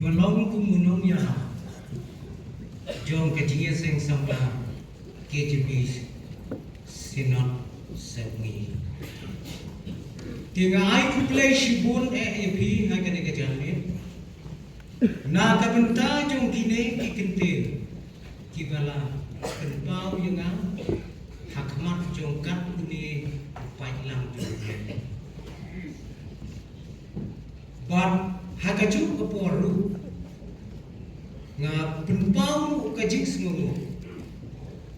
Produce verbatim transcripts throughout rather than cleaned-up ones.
Ba long kum u nongïalam jong ka jingïaseng samla K J P Synod Sepngi. Te nga ai khublei shibun eh ïa phi ha kane ka janmiet na ka bynta jong kine ki kyntien kiba la pynpaw ïa nga ha khmat jong katne u paidlang jong nga. Bad ha kajuh ka por ruh nga pynpaw ruh ka jingsngewnguh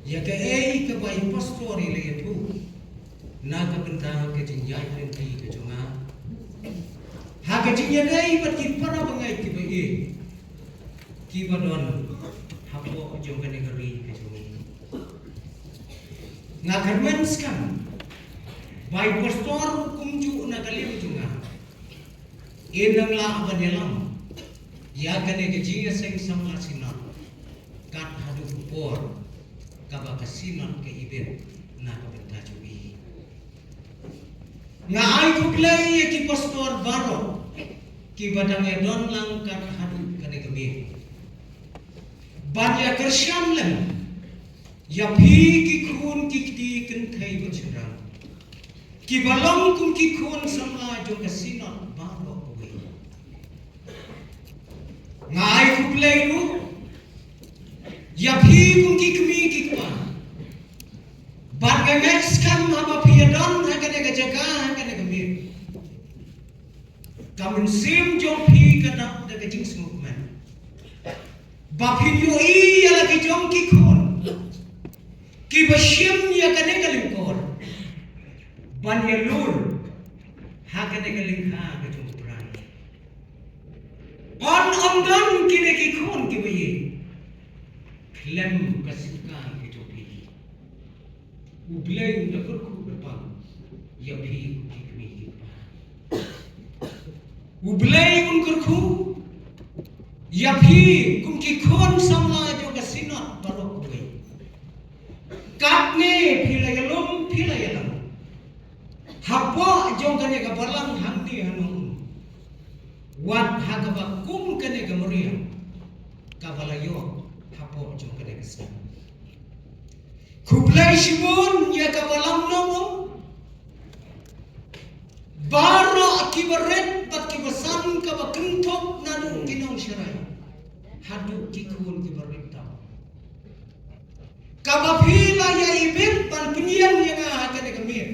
ïa kaei kaba i pastor i la ïathuh na ka bynta ka jingïaid lynti ka jong nga ha ka jingïadei bad ki para bangeit kiba ïeit kiba don hapoh jong kane ka ri ka jong ngi. Nga kyrmen skhem ba i pastor kumjuh na ka liang jong nga in nang lah ban ïalam ïa kane ka jingïaseng samla Synod kat haduh ka por kaba ka Synod ka ibit na ka bynta jong i. Nga ai khublei ïa ki pastor baroh kiba dang ïadon lang kat haduh kane ka miet ban ïa kyrshan lem ïa phi ki khun ki kti kynthei bad shynrang kiba long kum ki khun samla jong ka Synod baroh kawei. Nga ai khublei ruh ïa phi kum ki kmie ki kpa bad nga ngeit skhem haba phi ïadon ha kane ka jaka ha kane ka miet ka mynsiem jong phi ka dap da ka jingsngewkmen ba phin ïohi ïa la ki jong ki khun kiba shim ïa kane ka lyngkor ban ïalur ha kane ka lyngkha ka jong U Trai. Yn ym don kine ki khun kiba ïeit khlem ka sienjam ka jong phi. U Blei un da kyrkhu kyrpang ïa phi kum ki kmie ki kpa. U Blei un kyrkhu ïa phi kum ki khun samla jong ka Synod baroh kawei. Katne phi la ïalum phi la ïalam hapoh jong kane ka balang hangne ha Nongum wat ha kaba kum kane ka mariang kaba la ïoh hapoh jong kane ka Synod. Khublei shibun ïa ka balang Nongum baroh kiba rit bad kiba san kaba kynthup naduh ki nongsharai haduh ki khun kiba rit tam. Kaba phi la ïa ibit ban pynïeng ïa nga ha kane ka miet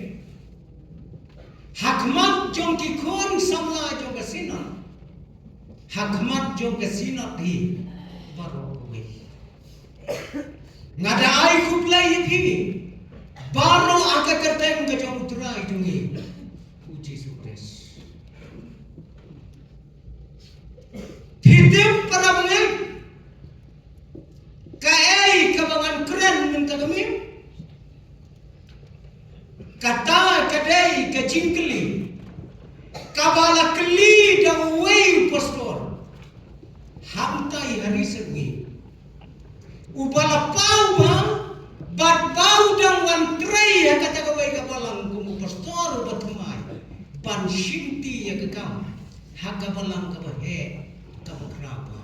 ha khmat jong ki khun samla jong ka Synod ha khmat jong ka Synod hi baroh kawei. Nga da ai khublei ïa phi baroh ha ka kyrteng ka jong U Trai jong ngi U Jisu Khrist. Phi tip para bangeit kaei kaba ngan kren mynta ka miet? Kata ka dei ka jingkylli kaba la kylli da uwei u pastor hangtai ha Ri Sepngi uba la paw bha bad ba u dang wan trei ha kata kawei ka balang kum u pastor uba thymmai ban shimti ïa ka kam ha ka balang kaba heh kaba khraw bha.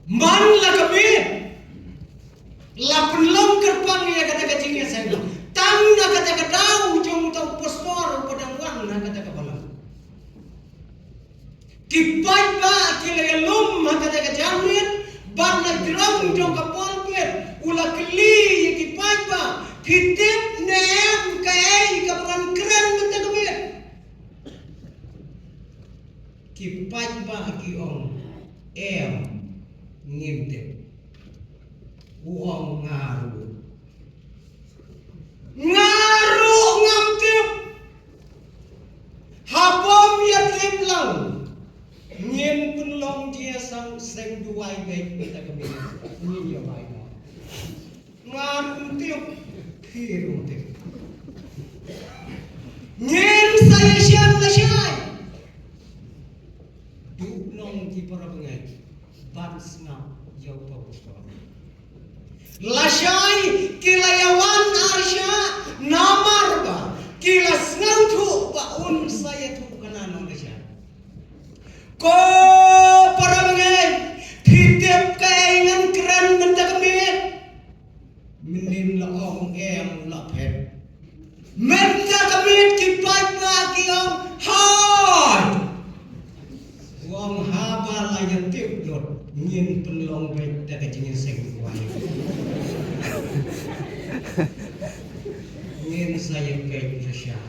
Man la ka miet la pynlong kyrpang ïa kata ka jingïaseng tang na kata ka daw jong uta u pastor uba dang wan na kata ka balang. Ki paidbah ki la ïalum ha kata ka janmiet bad na jrong jong ka pulpit u la kylli ïa ki paidbah, phi tip ne em kaei kaba ngan kren mynta ka miet? Ki paidbah ki ong, em, ngim tip. U ong, nga ruh, nga ruh ngam tip. Haba ym ïa tip lang ngin pynlong jingïaseng duwai beit mynta ka miet. Ngin ïa bai noh. Nga ruh ym tip, phi ruh ym tip. Ngin sa ïashem lashai. Duh nong ki para bangeit ban sngap ïa u pastor. Lashai ki la ïawan arshah namar ba ki la sngewthuh ba un sa ïathuh khana nong lashai. Ko para bangeit, phi tip kaei ngan kren mynta ka miet? Mynnin la ong em, la phet. Mynta ka miet ki paidbah ki ong hooid. U ong haba la ïa tip lut, ngin pynlong beit da ka jingïaseng duwai. Ngin sa ïa peit lashai.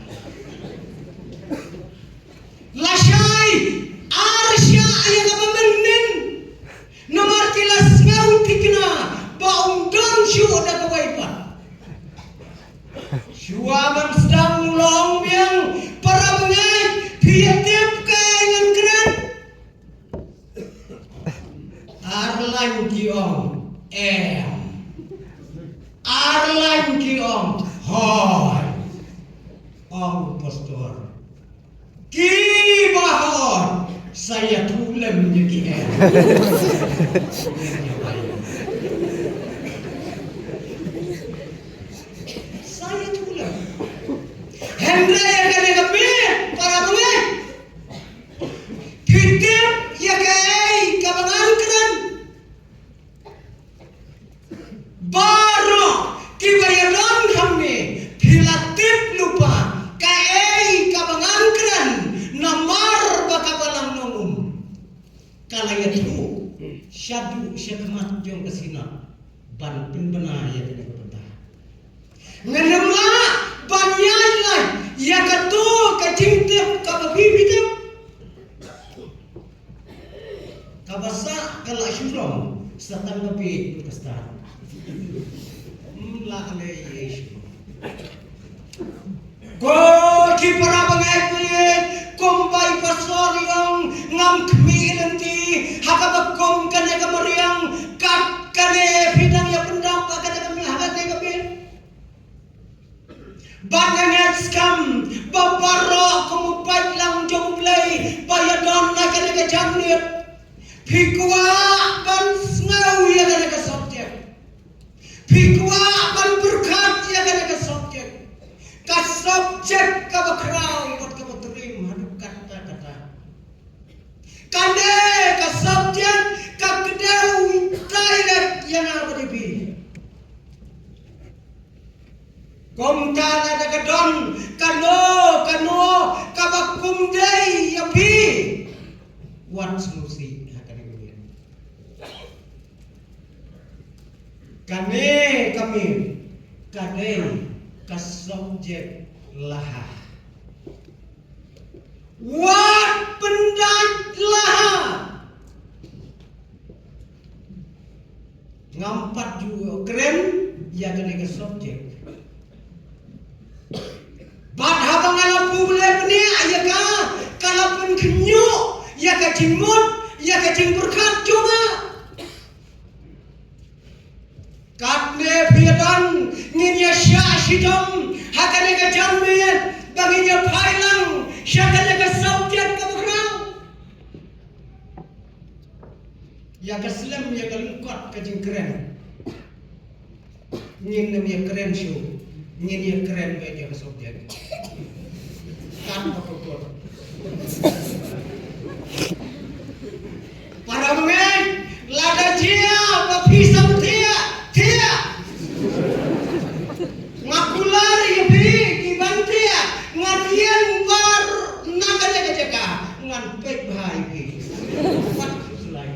Lashai, ar shah ïa kaba mynnin. Namar ki la sngew thikna ba ym don shuh da kawei pat. Shuwa ban sdang u la ong biang, para bangeit, phi ïa tip kaei ngan kren? Ar lain ki ong em. Ar lain ki ong hooid. Ong pastor, kiba hooid sa ïathuh lem ïa ki em. Sa ïathuh lem. Hynrei ïa kane ka miet, para bangeit, phi tip ïa kaei kaba ngan kren? Baroh kiba ïadon hangne, phi la tip lypa kaei kaba ngan kren, namar ba kaba la nong um ka la ïathuh shaduh shakhmat jong ka Synod ban pynbna ïa kane ka bynta. Ngam lah ban ïaid lait ïa kato ka jingtip kaba phi phi tip. Kaba sah ka la shu long, sa tang ka phi ka start. Hmm, la ka lei ïa shu. Ko ki para bangeit, kumba i pastor i ong, ngam khmih lynti ha kaba kum kane ka mariang, kat kane phi dang ïa pyndap ha kane ka mi, ha kane ka phi. Bad nga ngeit skhem ba baroh kum u paidlang jong U Blei ba ïadon ha kane ka janmiet, phi kwah ban sngew ïa kane ka subject. Phi kwah ban pyrkhat ïa kane ka subject. Ka subject kaba khraw bad kaba triem haduh katta katta. Kane ka subject ka kdew direct ïa nga bad ïa phi. Kumta lada ka don kano kano kaba kum dei ïa phi, wat sngewsih ha kane ka miet. Kane ka miet ka dei ka subject laha. Wat pyndait laha. Ngam pat ju kren ïa kane ka subject. Bad haba nga la pule bniah ïa ka, ka la pynkhynñiuh ïa ka jingmut, ïa ka jingpyrkhat jong nga. Katne phi ïa don, ngin ïa shah shitom ha kane ka janmiet ba ngin ïa phai lang sha kane ka subject kaba khraw. Ïa ka slem, ïa ka lyngkot ka jingkren. Ngin ym ïa kren shuh, ngin ïa kren beit ïa ka subject. Kat ba ka kot. Para bangeit, lada jia ba phi sa thiah, thiah. Nga kular ïa phi ki ban thiah, ngan ïeng bar na kane ka jaka, ngan peit bha ïa phi. Wat khuslai.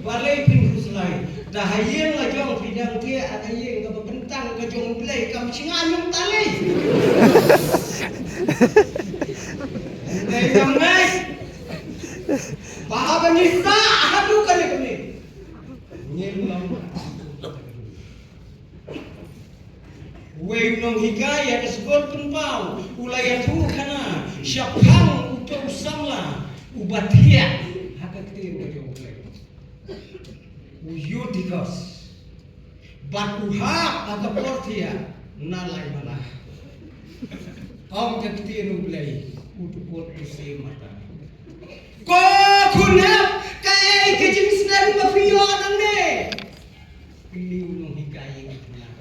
Balei phin khuslai? Da ha ïing la jong phi dang thiah, ha ka ïing kaba kyntang ka jong U Blei kam sngewthuh ta lei. Dei kam ngai. Ba haba ngi sah haduh kane kane. Ngin long. Uwei u nonghikai ha ka skul pynpaw u la ïathuhkhana shaphang uto u samla uba thiah ha ka ktien ka jong U Blei. U Eutychus. Bad u hap ha ka por thiah na lai mala. Ong ka ktien U Blei, u dkut u siem mata. Ko khun hep, kaei ka jingsneng ba phi ïoh nangne? Kylli u nonghikai ïa ka khun hep.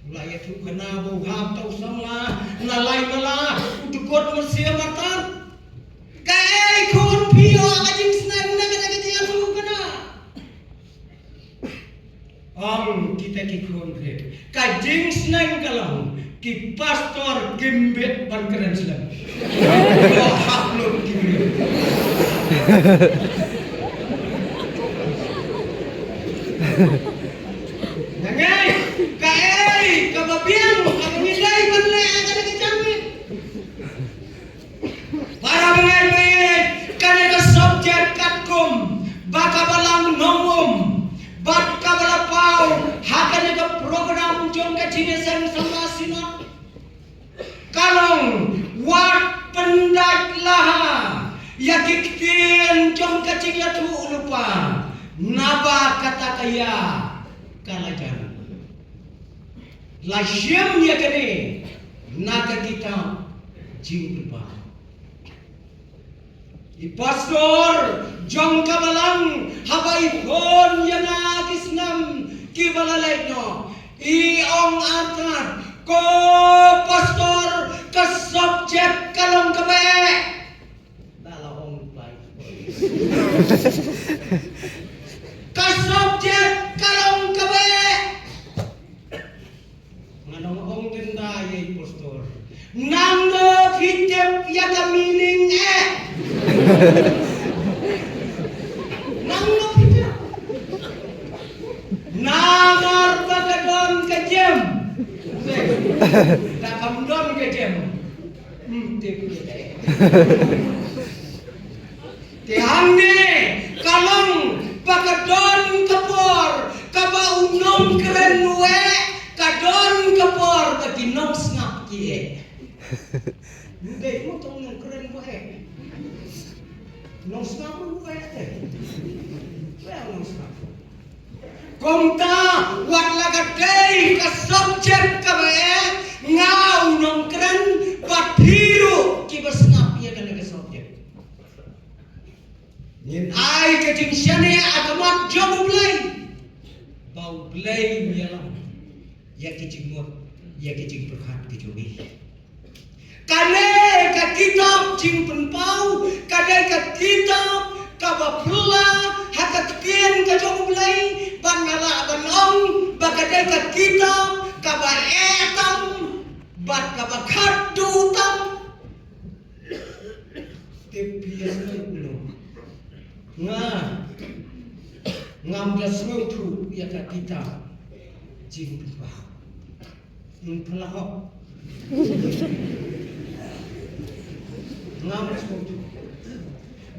U la ïathuhkhana ba u hap uto u samla na lai mala, u dkut u siem mata. Ka Jingsneng ka long, ki pastor kim bit ban kren slem. Ko hap lut ki briew. Nga ngeit, kaei kaba biang kaba ngi dei ban leh ha kane ka janmiet. Para bangeit, bangeit, kane ka subject katkum ba kaba la nongum bad kaba la paw ha kane ka program jong ka Jingïaseng Samla Synod ka long, wat pyndait laha ïa ki ktien jong ka jingïathuh lypa, naba kata ka ïa ka la jan. La shim ïa kane na ka kitab Jingpynpaw. I pastor jong ka balang haba i phone ïa nga ki snem kiba la leit noh, i ong artat, ko pastor, ka subject ka long kaba eh. Da la ong bai. Ka subject ka long kaba eh. Nga ong, ong dynda ïa i pastor. Nangno phi tip ïa ka meaning eh? Nangno phi tip? Namar ba ka don ka jem. Da kam don ka jem. Hmm, tip. Te hangne ka long ba ka don ka por kaba u nongkren u eh, ka don ka por ba ki nongsngap ki eh. Ngi dei mo tang nongkren ba eh. Nongsngap u eh te. Ba nongsngap. Kumta wat la ka dei ka subject kaba eh, nga u nongkren bad phi ruh kiba sngap ïa kane ka subject. Ngin ai ka jingshaniah ha khmat jong U Blei ba U Blei un ïalam ïa ki jingmut, ïa ki jingpyrkhat ki jong ngi. Kane ka kitab Jingpynpaw ka dei ka kitab kaba phylla ha ka ktien ka jong U Blei, bad nga lah ban ong ba ka dei ka kitab kaba eh tam bad kaba khadduh tam. Te phi ïa sngewthuh, nga ngam da sngewthuh ïa ka kitab Jingpynpaw. Ngin pynlong. Ngam sngewthuh.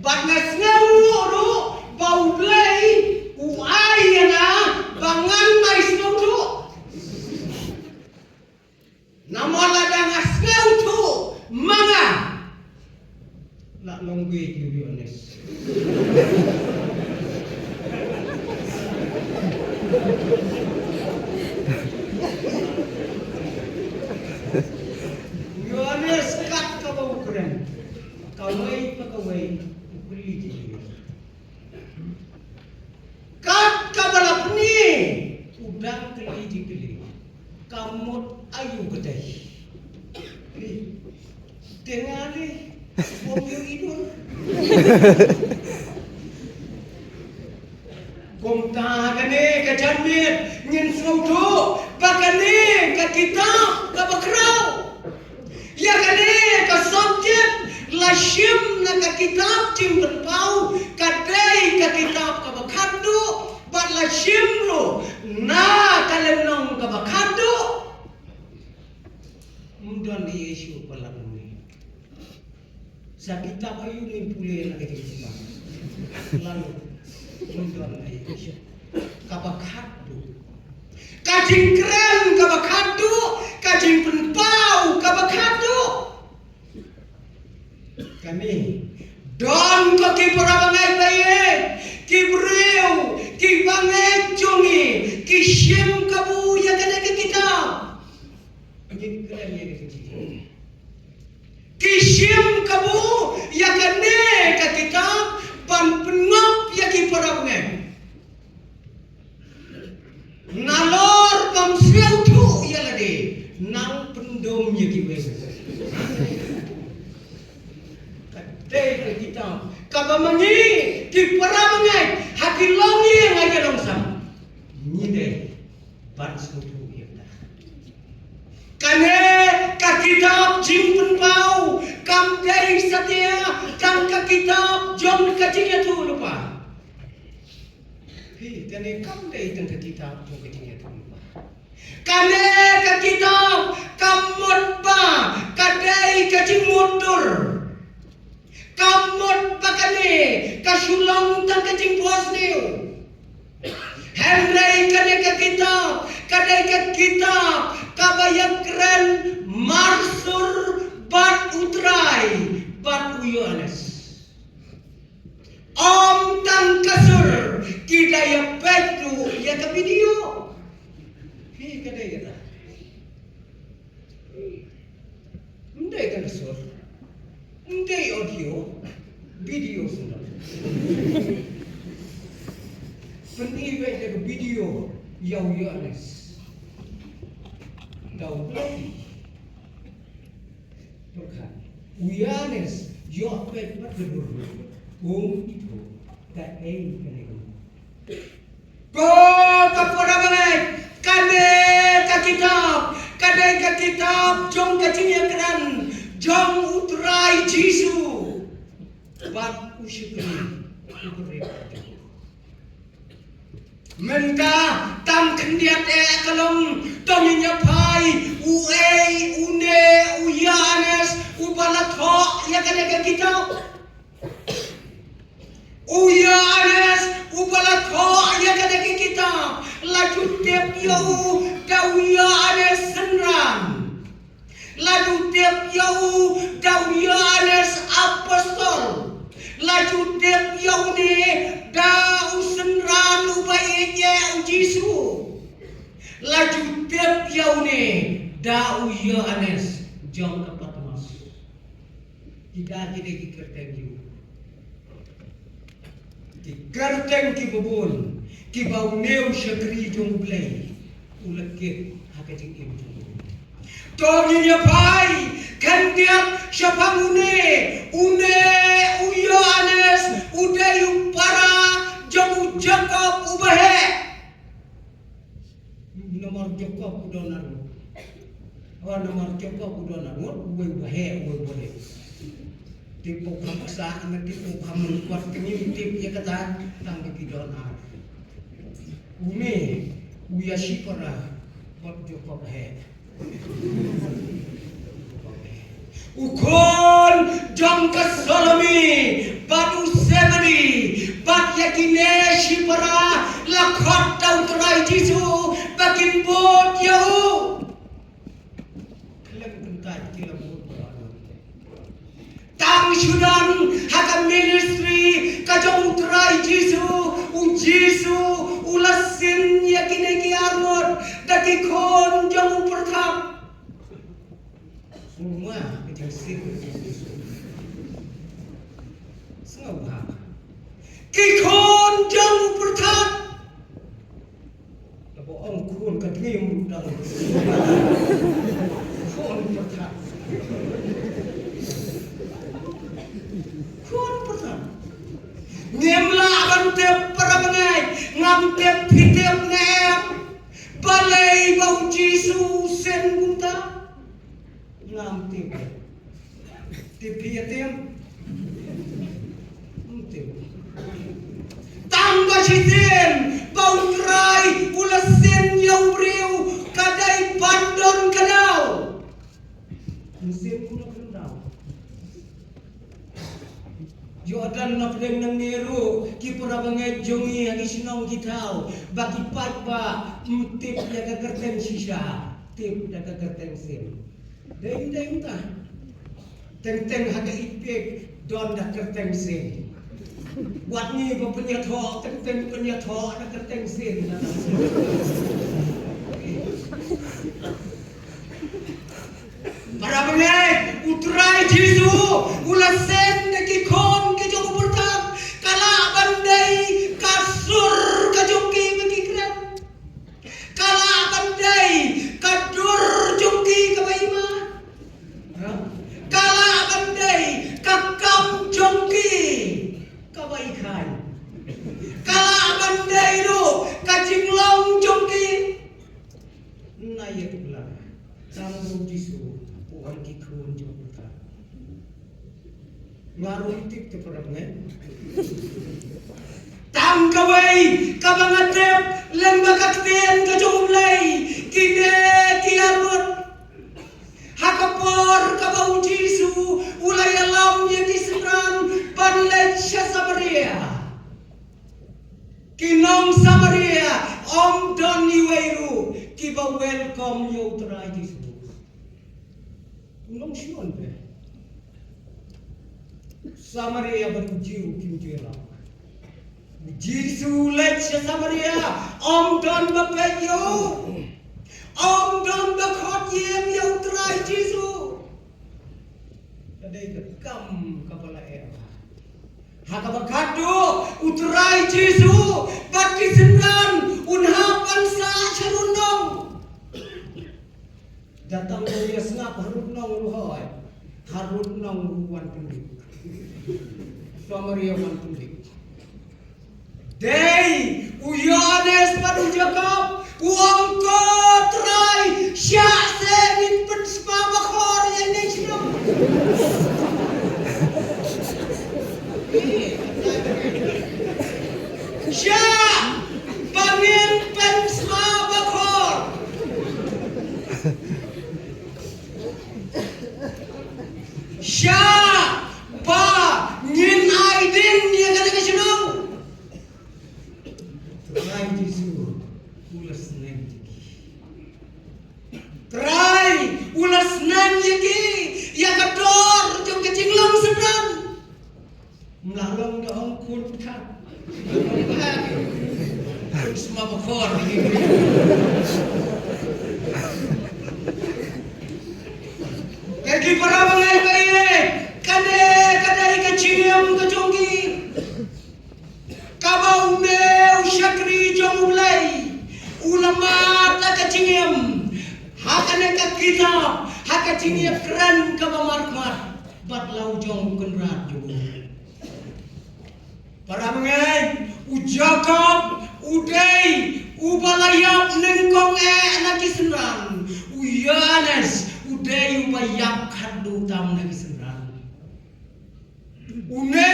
Bad nga sngew ruh ba U Blei u ai ïa nga ba ngan ai sngewthuh. Namar lada nga sngewthuh ma nga, la long wei, to be honest. Yohanes kat kaba u kren, kawei pa kawei u kylli jingkylli. Kat kaba la pyni, u dang kylli jingkylli. Ka mut aïu ka dei? Te nga lei, bym ïohi dur. Kumta kane ka janmiet ngin sngewthuh ba kane ka kitab kaba khraw. Ïa kane ka subject la shim na ka kitab Jingpynpaw, ka dei ka kitab kaba khadduh, bad la shim ruh na ka lynnong kaba khadduh. Ym don ei ei shuh ba la ong. Sa kitab aïu ngin pule na ka jingpynpaw? Lano? Ym don ei ei shuh. Kaba khadduh. Ka jingkren kaba khadduh, ka jingpynpaw kaba khadduh. Kane, don ko ki para bangeit ba ïeit, ki briew, ki bangeit jong ngi, ki shim kabu ïa kane ka kitab. Ngin kren ïa kane ka kitab. Ki shim kabu ïa kane ka kitab ban pynngop ïa ki para bangeit. Nalor bym sngewthuh ïa lade, nang pyndum ïa kiwei. Ka dei ka kitab kaba ma ngi ki para bangeit ha ki longïing ha ki longsam ngi dei ban sngewthuh ïa kata. jingpynpaw kam dei satia tang ka kitab jong ka jingïathuhlypa. Phi, kane kam dei tang ka kitab jong ka jingïathuhlypa. Kane ka kitab kam mut ba ka dei ka jingmutdur. Kam mut ba kane ka shu long tang ka jingphohsniew. Hynrei kane ka kitab ka dei ka kitab kaba ïakren marsur bad U Trai bad u Ïoannis. Ym tang ka sur, ki da ïa peit ruh ïa ka video. Hi ka dei kata. Ym dei ka sur. Ym dei audio. Video sendang. Pyni beit ïa ka video ïa u Ïoannis. Da U Blei. Pyrkhat. U Ïoannis ïoh peit bad ka dur. Um ithuh kaei kane ka mut. Ko ka para bangeit, kane ka kitab ka dei ka kitab jong ka jingïakren jong U Trai Jisu bad u shakri u kyrhai. Mynta tang khyndiat eh ka long, to ngin ïa phai uei une u Ïoannis uba la thoh ïa kane ka kitab. U Ïoannis uba la thoh ïa kane ka kitab la ju tip ïa u da u Ïoannis synran. La ju tip ïa u da u Ïoannis apostol. La ju tip ïa une da u synran uba ïeit ïa u Jisu. La ju tip ïa une da u Ïoannis jong ka Patmos. Ki da ki dei ki kyrteng ki u. Ki kyrteng kiba bun kiba une u shakri jong U Blei u la kit ha ka jingim jong u. To ngin ïa phai khyndiat shaphang une, une u Ïoannis u dei u para jong u Jakob uba heh. Namar Jakob u don ar ngut. Namar Jakob u don ar ngut, uwei uba heh, uwei uba heh. Tip u kham basa, nga tip u kham lyngkot, kane tip ïa kata, tang ba ki don ar. Une u ïa shipara bad Jakob heh. U khun jong ka Salome bad u Zebedi bad ïa kine shipara la khot da U Trai Jisu ba kin bud ïa u. Khlem kyntait ki la bud ïa u. Tang shu don ha ka ministry ka jong U Trai Jisu, U Jisu u la sin ïa kine ki arngut da ki khun jong u pyrthei. Sngewbha ka jingsin. Sngewbha. Ki khun jong u pyrthei. Laba ong khun ka dngiem dang. Khun pyrthei. Khun pyrthei. Ngim lah ban tip para bangeit, ngam tip phi tip ne em. Balei ba u Jisu u sin kumta? Ngam tip. Tip phi ïa tip? Ngam tip. Tang ba shisien ba U Trai u la sin ïa u briew ka dei ban don ka daw. Ym sin kumno ka daw. Ïoh don na pdeng nangne ruh ki para bangeit jong ngi ha ki shnong ki thaw ba ki paidbah ym tip ïa ka kyrteng shisha, tip da ka kyrteng sien. Dei, dei mynta. Teng teng ha ka Epic don da kyrteng sien. Wat ngi ba pynïathoh, teng teng pynïathoh da kyrteng sien. Para bangeit, U Trai Jisu u la send da ki khun ki jong u pyrthei, ka lah ban dei ka sur ka jong ki ba ki kren. Ka lah ban dei ka dur jong ki kaba i mad. Ha? Ka lah ban dei ka kam jong ki kaba i khaii. Ka lah ban dei ruh ka jinglong jong ki. Nai ïa ki bla. Tang ba u Jisu u ong Khun jong u Trai. Nga rung tip te para bangeit. Tang kawei kaba nga tip lyngba ka ktien ka jong U Blei, kine ki arngut. Ha ka por kaba U Jisu u la ïalam ïa ki synran ban leit sha Samaria, ki nong Samaria ym don iwei ruh kiba welcome ïa U Trai Jisu. U nong Siun te. Samaria bad u Jiw kim ju ïalam. U Jisu u leit sha Samaria, ym don ba peit ïa u. Ym don ba khot ïing ïa U Trai Jisu. Ka dei ka kam kaba la eh. Ha kaba khatduh U Trai Jisu bad ki synran un hap ban sah sha rud nong. Da tang ba u ïa sngap harud nong ruh hooid, harud nong ruh wan pyndik. Samaria wan pyndik. Dei u Ïoannis bad u Jakob u ong, ko Trai, shah se ngin pynspah bakor ïa ine i shnong. Shah ba ngin pynspah bakor. Shah ba ngin ai ding ïa kane ka shnong. Trai Jisu u la sneng ïa ki. Trai u la sneng ïa ki ïa ka dor jong ka jinglong synran. Mla long da ong khun pynthang. Khun sma bakor. Ka ki para bangeit ba ïeit, kane ka dei ka jingim ka jong ki. Kaba une u shakri jong U Blei u la mad da ka jingim ha kane ka kitab, ha ka jingïakren kaba markhmat bad la u jong u kynrad jong u. Para bangeit, u Jakob u dei uba la ïap nyngkong eh na ki synran. U Ïoannis u dei uba ïap khatduh tam na ki synran. Une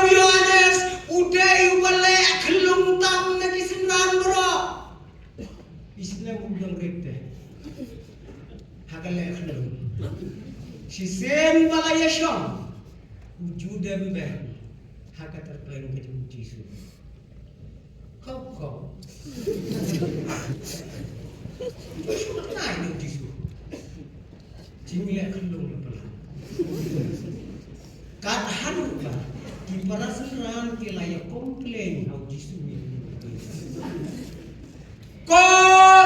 u Ïoannis u dei uba leh khyllung tam na ki synran baroh. Isnem u dang rit te ha ka leh khyllung. Shisien ba la ïashong u ju dem beh ha ka tyrpeng ka jong u Jisu. Khop khop. Nai u Jisu. Jingleh khyllung la pynlong. Kat haduh ba ki para synran ki la ïa complain ha u Jisu. Ko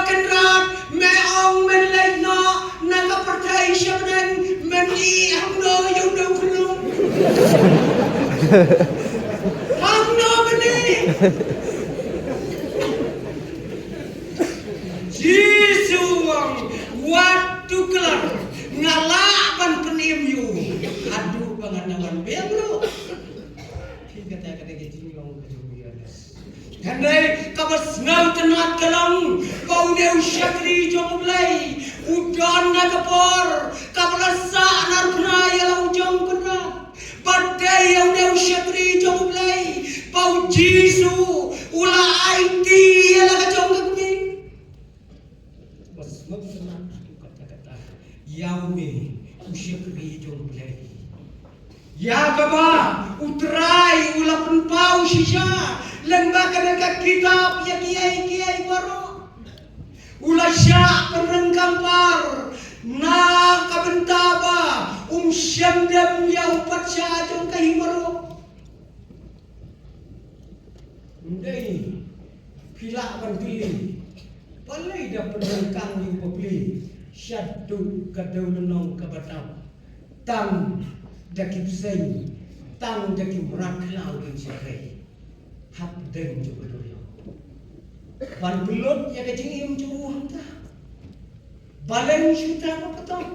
Kynrad, me ong men leit noh na ka pyrthei sha bneng, men ïeh hangno ïa u dewkhyllung? Hangno men ïeh? Jisu u ong, wat tuklar, nga lah ban pynim ïa u haduh ba ngan da wan biang ruh. Phi, kata ka dei ka jinglong ka jong u Ïoannis. Hynrei kaba sngewtynnat ka long ba une u shakri jong U Blei u don na ka por kaba la sah narphna ïa la u jong u Kynrad. Bad dei ïa une u shakri jong U Blei ba u Jisu u la aiti ïa la ka jong ka kmie. Ba sngewtynnat haduh katta katta ïa une u shakri jong U Blei. Ïa kaba U Trai u la pynpaw shisha lyngba kane ka kitab ïa kiei kiei baroh. U la shah pynryngkang par na ka bynta ba um shem dem ïa u patsha jong ka hima roh. Ym dei, phi lah ban kylli, balei da pynryngkang ïa u bapli shaduh ka dewlynnong kaba dap, tang da ki bseiñ, tang da ki mrad khlaw ki shakri hapdeng jong ka duriaw ban pynlut ïa ka jingim jong u hangta? Balei shuh ta ba patok?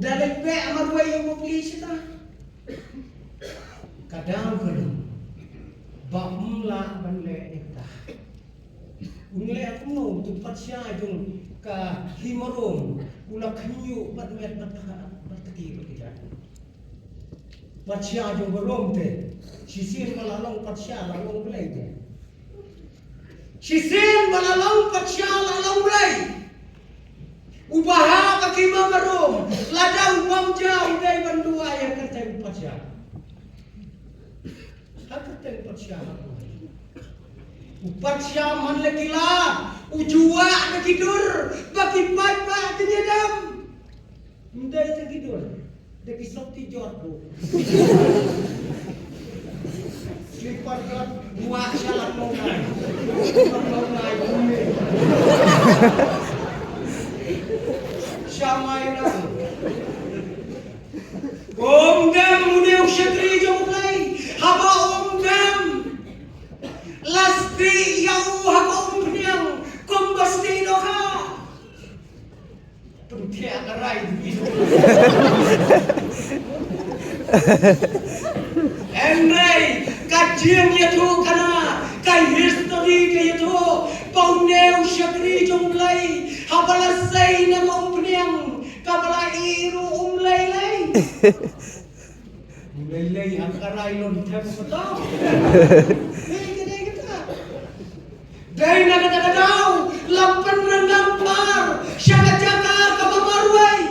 Da leit beh marwei ïa u bapli shisha. Ka daw ka long ba um lah ban leh ïa kata. Un leh kumno? Uto u patsha jong ka hima Rom U la khñiuh bad met bad kha bad kti bad kjat. Patsha jong ba Rom te. Shisien ba la long patsha la long Blei te. Shisien ba la long patsha la long Blei. U ba ha ka khima ba Rom. Lada u bym ja u dei ban duwai ha ka kyrteng patsha. Ha ka kyrteng patsha ha u. U patsha man la ki lad, u juak da ki dur, ba ki paidbah kin ïadam. Ym dei da ki dur, da ki sopti jot ruh. Slipar jot, buah shalat mongai. Mongai bumi. Shamai nang. Ym dem une u shakri jong U Blei, haba ym dem. La stieh ïa u ha ka umphniang, kumba stieh dohkha. Pynthiah ka rai dwi. Hynrei ka jingïathuh kane, ka history ka ïathuh ba une u shakri jong U Blei, haba la sei na ka umphniang, kaba la ïeh ruh um lei lei. Um lei lei ha ka rai lon them pato. Dei ka dei kata. Dei na kata ka daw la pynryngkang par sha ka jaka kaba marwei,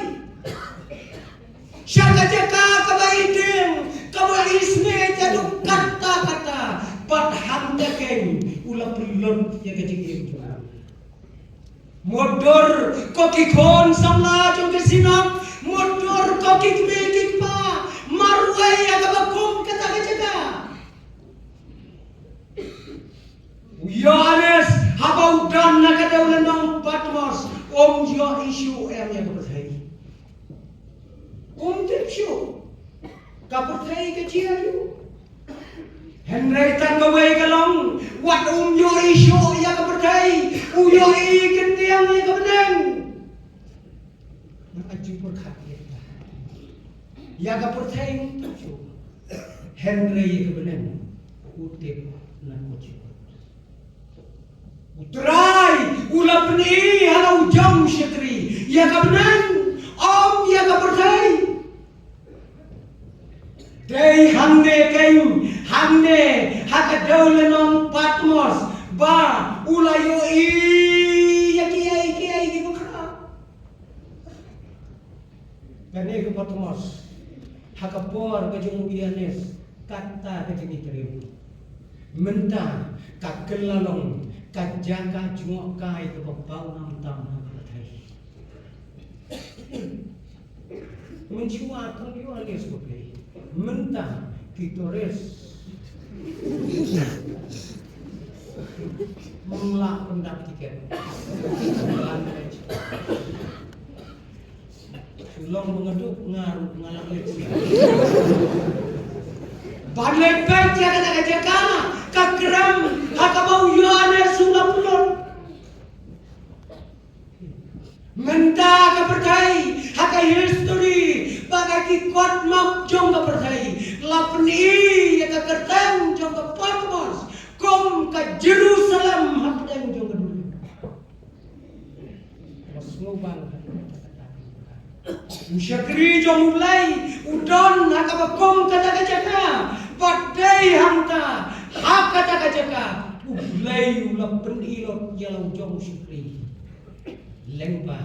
sha ka jaka kaba i dieng, kaba i sngewthuh katta katta. Bad hangta kein u la pynlut ïa ka jingim jong u. Mutdur ko ki khun samla jong ka Synod, mutdur ko ki kmie ki kpa, marwei ïa kaba kum kata ka jaka. U Ïoannis haba u don na ka dewlynnong Patmos, um ïohi shuh em ïa ka pyrthei. Um tip shuh ka pyrthei ka jia aïu. Hynrei tang kawei ka long, wat um ïohi shuh ïa ka pyrthei, u ïohi khyndiat ïa ka bneng. Nang aju pyrkhat ïa ka. Ïa ka pyrthei um tip shuh. Hynrei ïa ka bneng u tip na ka jingkut. U Trai u la pyni ha la u jong u shakri ïa ka bneng, ym ïa ka pyrthei. Dei hangne kein, hangne ha ka dewlynnong Patmos, ba u la ïohi ïa kiei kiei kiba khraw. Kane ka Patmos, ha ka por ka jong u Ïoannis, kata ka jingïatreilang. Mynta ka kylla long ka jaka jngohkai kaba pawnam tam ha ka pyrthei. Mynshuwa tang u Ïoannis ba phi. Mynta ki tourist. Mla pyndat tiket. Shu long ba nga duk nga ruh nga la leit. Ban leit peit ïa kata ka jaka ka krem ha kaba u Ïoannis u la pynlut. Mynta ka pyrthei ha ka history bad ha ki kot map jong ka pyrthei la pyni ïa ka kyrteng jong ka Patmos kum ka Jerusalem hapdeng jong ka duriaw. Ba sngewbang ha kata ka jaka. U shakri jong U Blei u don ha kaba kum kata ka jaka. Bad dei hangta ha kata ka jaka U Blei u la pyni lut ïa la u jong u shakri. Lyngba,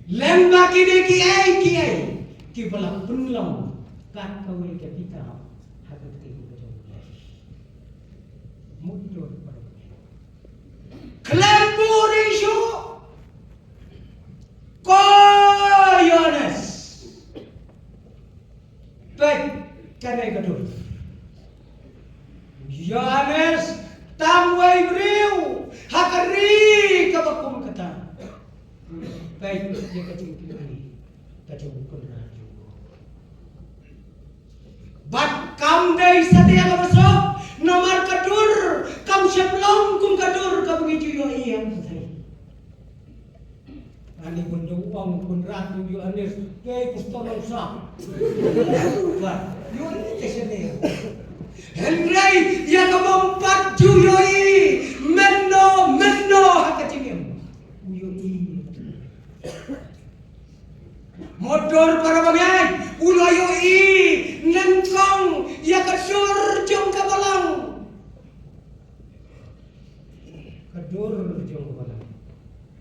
lyngba kine kiei kiei kiba la pynlong kat kawei ka kitab ha ka ktien ka jong U Blei. Mutdur para bangeit. Khlem puri shuh ko Ïoannis. Peit kane ka dur. Ïoannis tang wei briew ha ka ri kaba kum kata. Peit ïa ka jingpyni ka jong u Kynrad jong u. Bad kam dei satia kaba suk, namar ka dur kam shym long kum ka dur kaba ngi ju ïohi ha ka pyrthei. Ani bun da u ong u Kynrad u Ïoannis, dei pastol long sap. Ba, Ïoannis te shane. Hynrei ïa kaba ym pat ju ïohi mynno mynno ha ka jingim. U ïohi. Dur para bangeit, u la ïohi nyngkong ïa ka dur jong ka balang. Ka dur jong ka balang.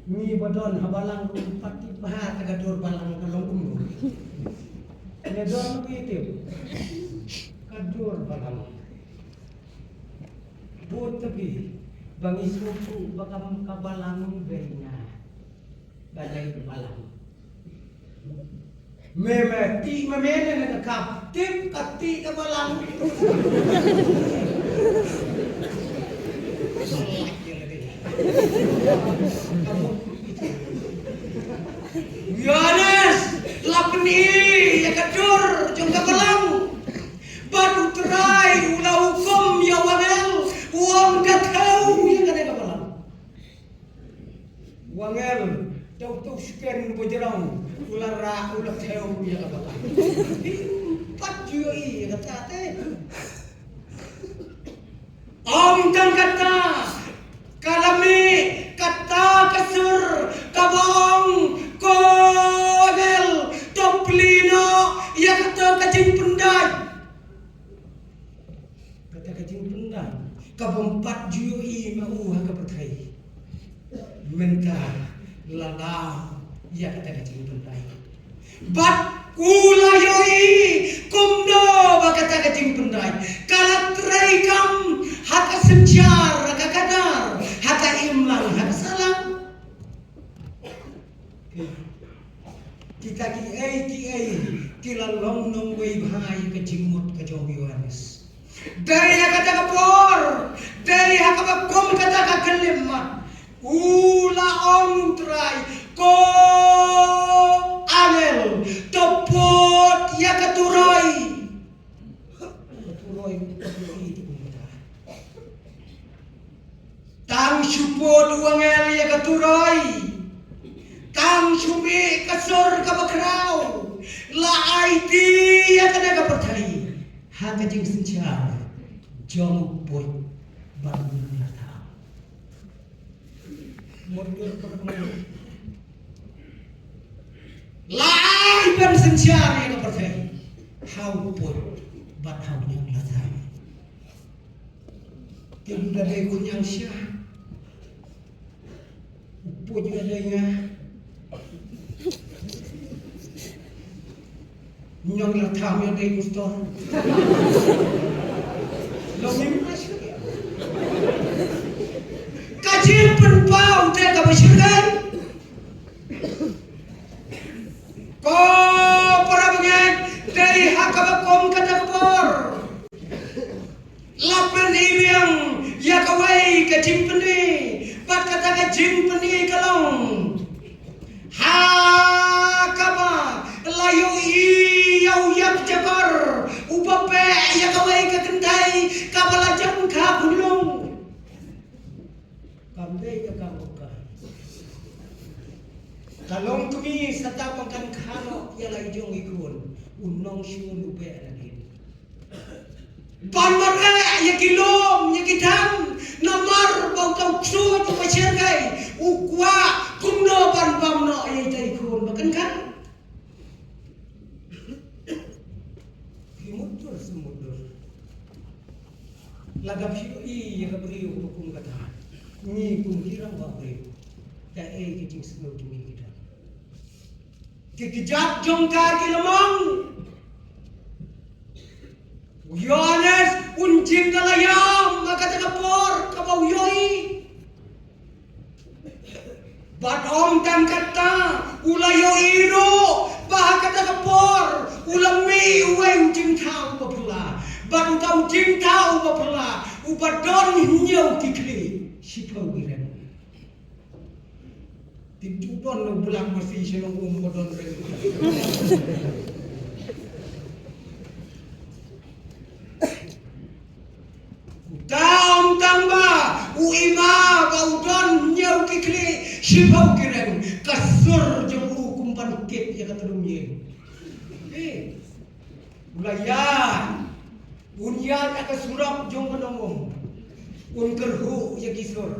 Ngi ba don ha balang ruh pat tip bha ka dur balang ka long kumno. Ngi don ngi tip. Ka dur balang. Bun tabi ba ngi sngewthuh ba kam ka balang dei nga. Ba dei ka balang. Me me ti me me ne ne ka kap tip ka ti ka balang. Ïoannis la pyni ïa ka dur jong ka balang. Bad U Trai u la hukum ïa u angel, u ong, da thew ïa kane ka balang. U angel, da uto u sken ba jrong, u la rah, u la thew ïa ka balang. Hi, pat ju ïohi ïa kata te. Ym tang kata, ka la mih kata ka sur kaba ong, ko angel, to plie noh ïa kata ka jingpyndait. Kata ka jingpyndait kabym pat ju ïohi ma u ha ka pyrthei. Mynta la daw ïa kata ka jingpyndait. Bad u la ïohi kumno ba kata ka jingpyndait ka la trei kam ha ka synshar, ha ka khadar, ha ka imlang, ha ka sahlang. Kita kiei kiei ki la long nongwei bha ïa ka jingmut ka jong u Ïoannis. Dei ha kata ka por, dei ha kaba kum kata ka khyllipmat, u la ong U Trai, ko angel, to put ïa ka turoi. Ka turoi, ka turoi, ka turoi. Tang shu put u angel ïa ka turoi, tang shu mih ka sur kaba khraw, la aiti ïa kane ka pyrthei ha ka jingsynshar jong u puit bad u nongïathuh. Mut dur pyrmai. La ai ban synshar ïa ka pyrthei ha u puit bad ha u nongïathuh. Te u da dei khun ïangsha. U puit u da dei nga. Nongïathuh u da dei u stor. Long ïa u stor. Ka jingpynpaw te kaba shyrkhei. Ko para bangeit, dei ha kaba kum kata ka por. La pyni biang ïa kawei ka jingpyni, bad kata ka jingpyni ka long, ha kaba la ïohi ïa u ïapjakor uba beh ïa kawei ka kynthei kaba la jan kha khunlung. Kam dei ka kam ka. Ka long kmie sa tang ba kan kha noh ïa la i jong i khun, u nongshun u beh na kin. Ban mareh ïa ki lum ïa ki thang, namar ba uta u ksuid uba shyrkhei u kwah kumno ban bam noh ïa ita i khun ba kan kha. Ki mutdur se mutdur. Lada phi ïohi ïa ka briew ba kum kata, ngi kum ki rangbah briew, kaei ka jingsngew jong ngi kita? Ki kjat jong ka ki la mang. U Ïoannis un jin da la ïam ha kata ka por kaba u ïohi. Bad ym tang kata, u la ïohi ruh ba ha kata ka por u la mih uwei u jingthaw uba phylla. Bad uta u jingthaw uba phylla uba don hynñiew ki khlieh shiphew ki reng. Te ju don u Blak Masi sha nong um ba don reng. Uta ym tang ba u i ma ba u don hynñiew ki khlieh shiphew ki reng, ka sur jong u kum ban kit ïa kata ka dum ïing. Eh, u la ïaid, un ïaid ha ka surok jong ka nong um, un kyrhuh ïa ki sur.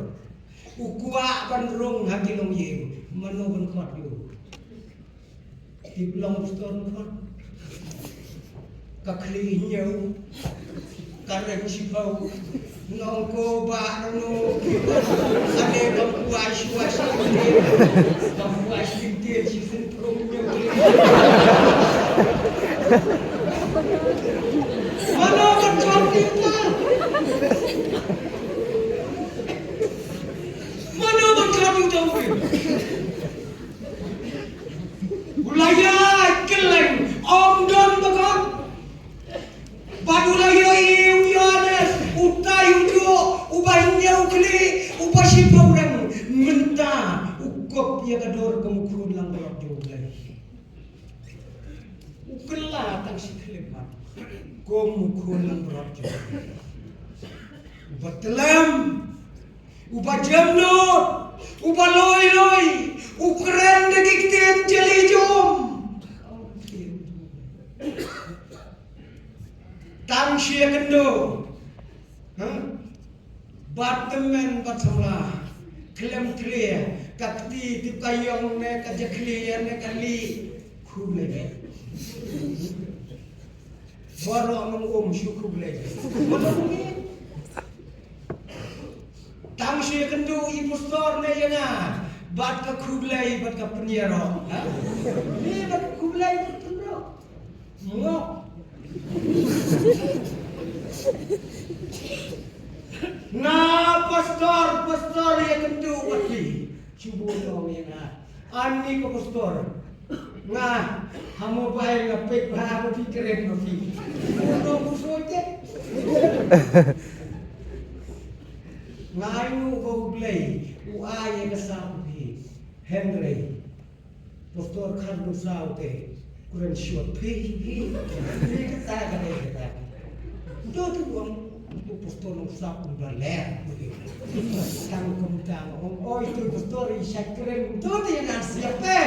U kwah ban rung ha ki longïing, mano ban khot ïa u? Ip long ston khot. Ka khlieh hynñiew. Ka reng shiphew. Nong ko ba no no. Ka ne ka kwah shwa shwa. Ka kwah shwa shwa. Shi sin prum hynñiew. Mano ban khot ïa u ta? Mano ban khot ïa u ta? U la ïaid kylleng, ym don ba khot. Bad u la ïohi u Ïoannis, utai u juh, uba hynñiew khlieh, uba shiphew reng, mynta u kop ïa ka dor kum u khun langbrot jong U Blei. U kylla tang shi khyllipmat kum u khun langbrot jong U Blei. Uba tlem, uba jemnud, uba loi loi, u kren da ki ktien jali jong. Tang shi ïakynduh. Huh? Bad tymmen bad samla. Khlem khlieh, ka kti tip ka ïong ne ka jakhlia ne ka lieh. Khublei. Baroh nong um shu khublei. Tang shi ïakynduh i pastor ne ïa nga. Bad ka khublei, bad ka pynïaroh. Ha? Ni bad ka khublei, bad ka pynïaroh. Ngok. Na pastor, pastor ïakynduh bad phi. Shu buh ong ïa nga. Ani ko pastor. Nga ha mobile nga peit bha ba phi kren ma phi. Buh ong buh soh te. Nga ainguh ba U Blei u ai ïa ka sap phi. Hynrei Pastor Khardu Saw te, kren shuwa phi, phi, phi kata ka dei kata. Nto tu ong, tu pastor nong sap um da ler. Tang kum tang ong, oi tu pastor i shait kren, nto tu ïa ngan siap pe.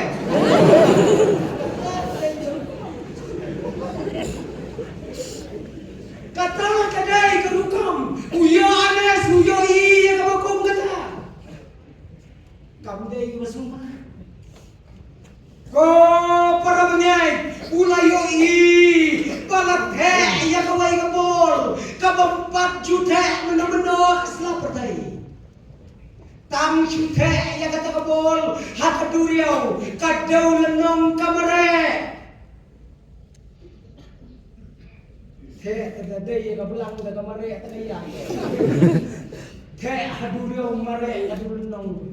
Kata ka dei ka rukom, u ïoh anes, u ïohi ïa kaba kum kata. Kam dei ba sumar. Ko para bangeit, u la ïohi ba la theh ïa kawei ka bol, kabym pat ju theh mynno mynno ha ka sla pyrthei. Tang shu theh ïa kata ka bol ha ka duriaw, ka dew lynnong ka mareh. Theh, ka dei ïa ka blang da ka mareh, ka ïa. Theh ha duriaw mareh, ka duriaw nong.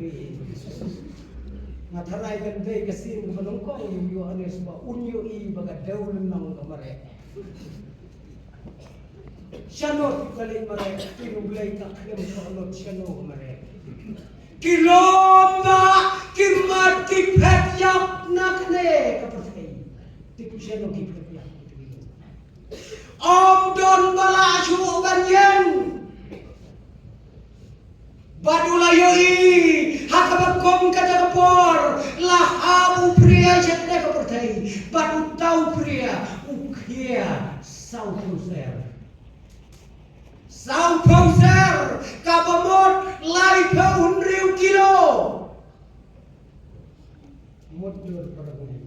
Nga tharai kan dei ka sien kaba nyngkong ïa u Ïoannis ba un ïohi ba ka dew lynnong ka mareh. Shano ki kali mareh, ki U Blei ka khlem ka lut shano ka mareh. Ki lum ba, ki mat, ki phet ïap na kane ka pyrthei. Te ki shano ki phet ïap. Ym don ba la shuh ban ïeng. Bad u la ïohi ha kaba kum kata ka por, la hap u pria sha kane ka pyrthei. Bad uta u pria u khia saw phew ser. Saw phew ser kaba mut laiphew hynriew kilo. Mut dur para bangeit.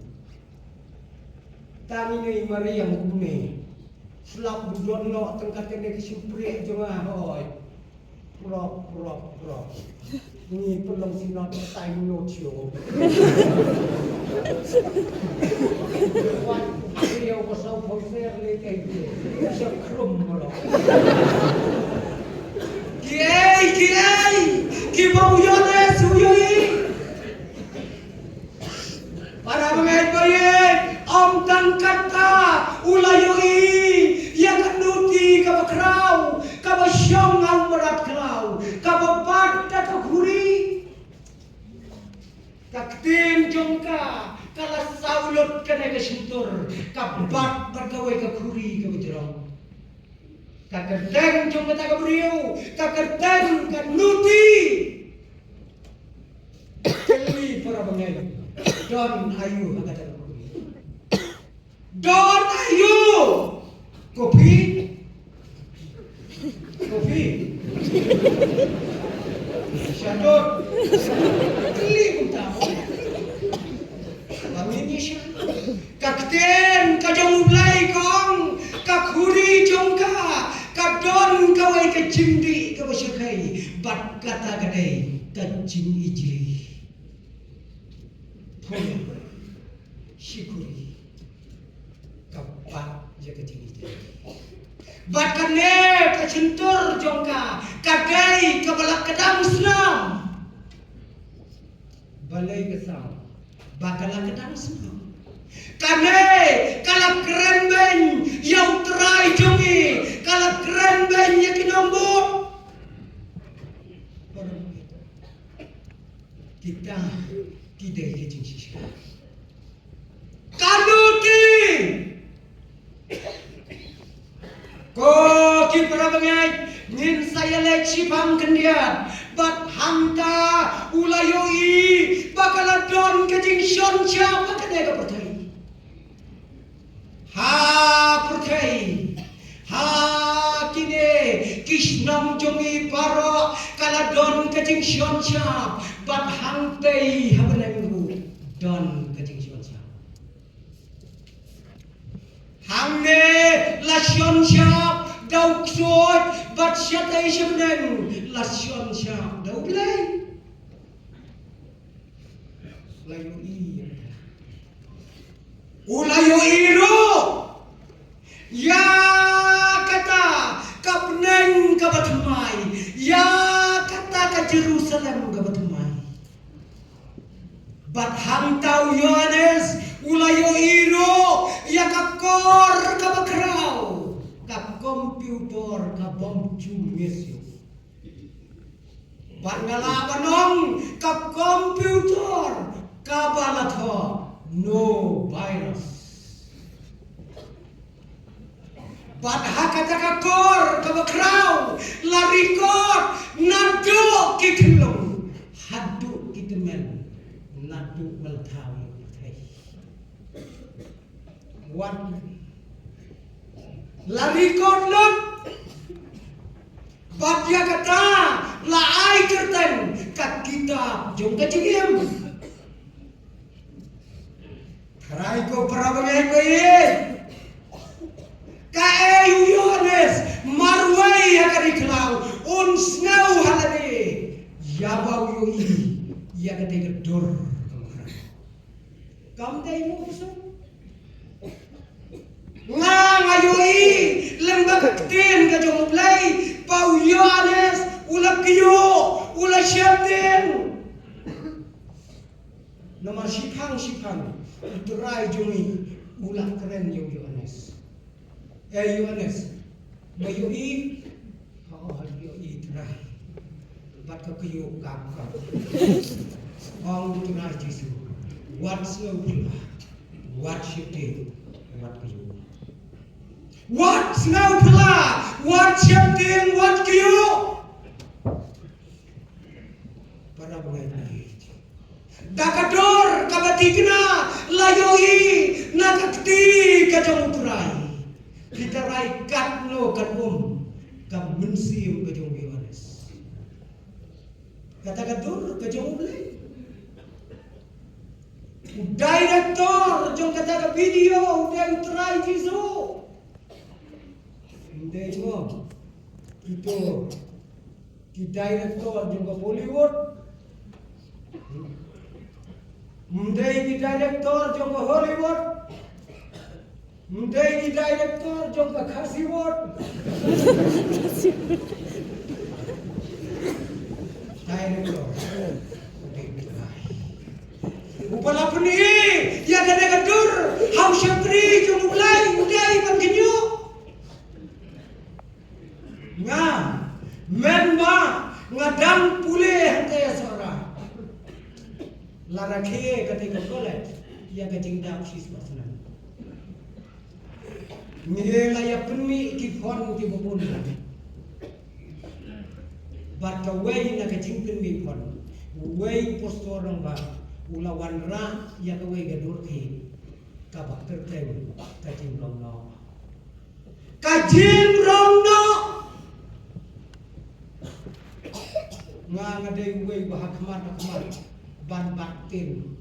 Tang ine i mariang kumne. Slap u don noh tang kat kane ka shympriah jong nga hoi. Prop, prop, prop. Ngi pynlong synod ka time note show. Wan, ïa u ba saw phew ser le kai te. Sa krum mo lo. Kiei, kiei, kiba u Ïoannis u ïohi. Para bangeit ba ïeit, ym tang kata, u la ïohi ïa ka nuti kaba khraw, kaba shong ha u mrad khlaw, kaba bat da ka khuri. Ka ktien jong ka, ka la saw lut kane ka shyntur, ka bat bad kawei ka khuri kaba jrong. Ka kyrteng jong kata ka briew, ka kyrteng ka nuti. Kylli para bangeit, don aïu ha kata ka briew? Don aïu? Ko phi? Ko phi? Sha don. Kylli kumta mo. Ba ngin ïa sha. jingdih kaba shyrkhei, bad kata ka dei ka jingijli. Pule, shikori, ka bat ïa ka jingijli. Bad kane ka shyntur jong ka, ka dei kaba la kdang snam. Balei ka snam? Ba ka la kdang snam. Kane ka la kren beiñ ïa U Trai jong ngi, ka la kren beiñ ïa ki nongbud. Kita ki dei ki jingshisha. Ka lut ïa, ko ki para bangeit, ngin sa ïaleit shiphang khyndiat. Bad hangta u la ïohi ba ka la don ka jingshon shap ha kane ka pyrthei. Ha pyrthei, ha kine ki shnong jong ngi baroh, ka la don ka jingshon shap. Bad hangtei ha bneng ruh don ka jingshon shap. Hangne la shon shap da u ksuid, bad shatei sha bneng la shon shap da U Blei. La ïohi ïa kata. U la ïohi ruh ïa kata ka bneng kaba thymmai, ïa kata ka Jerusalem kaba thymmai. Bad hangta u Ïoannis u la ïohi ruh ïa ka kor kaba khraw, ka computer kabym ju miss ïa u. Bad nga lah ban ong ka computer kaba la thoh, no virus. Bad ha kata ka kor kaba khraw la record naduh ki tynlong haduh ki tymmen, naduh ba la thaw ïa u pyrthei. Wat la record lut. Bad ïa kata la ai kyrteng ka kitab jong ka jingim. Trai ko para bangeit ko ïeit. Kaei u Ïoannis marwei ha ka ri khlaw un sngew ha lade ïa ba u ïohi ïa kata ka dur. Kam dei mo suk. Nga nga ïohi lem ba ka ktien ka jong U Blei ba u Ïoannis u la kyiuh, u la sheptieng. Namar shiphang shiphang u Trai jong ngi u la kren ïa u Ïoannis. Eh Ïoannis, me ïohi? Hooid ïohi Trai. Bad ka kyiuh ka ka. Ong u Trai Jisu, wat sngew phylla, wat sheptieng, wat kyiuh. Wat sngew phylla, wat sheptieng, wat kyiuh. Para bangeit. Da ka dur kaba thikna la ïohi na ka kti ka jong U Trai. Ki Trai katno kan um ka mynsiem ka jong u Ïoannis. Kata ka dur ka jong U Blei. U director jong kata ka video u dei U Trai Jisu. Ym dei mo. Kito ki director jong ka Bollywood. Ym dei ki director jong ka Hollywood. Ym dei ki director jong ka Khasi Wood. Director. Uba la pyni ïa kane ka dur ha u shakri jong U Blei u dei ban kynjoh. Nga, mynba nga dang pule hangta ïa Sohra, la rakhe kata ka college ïa ka jingdap shispah snem. Ngi la ïa pynmih ki phone kiba bun. Bad kawei na ka jingpynmih phone, uwei u pastor rangbah u la wanrah ïa kawei ka dur thied kaba kyrteng Ka Jingrong Noh. Ka Jingrong Noh. Nga nga dei uwei ba ha khmat ha khmat ban bat ktien,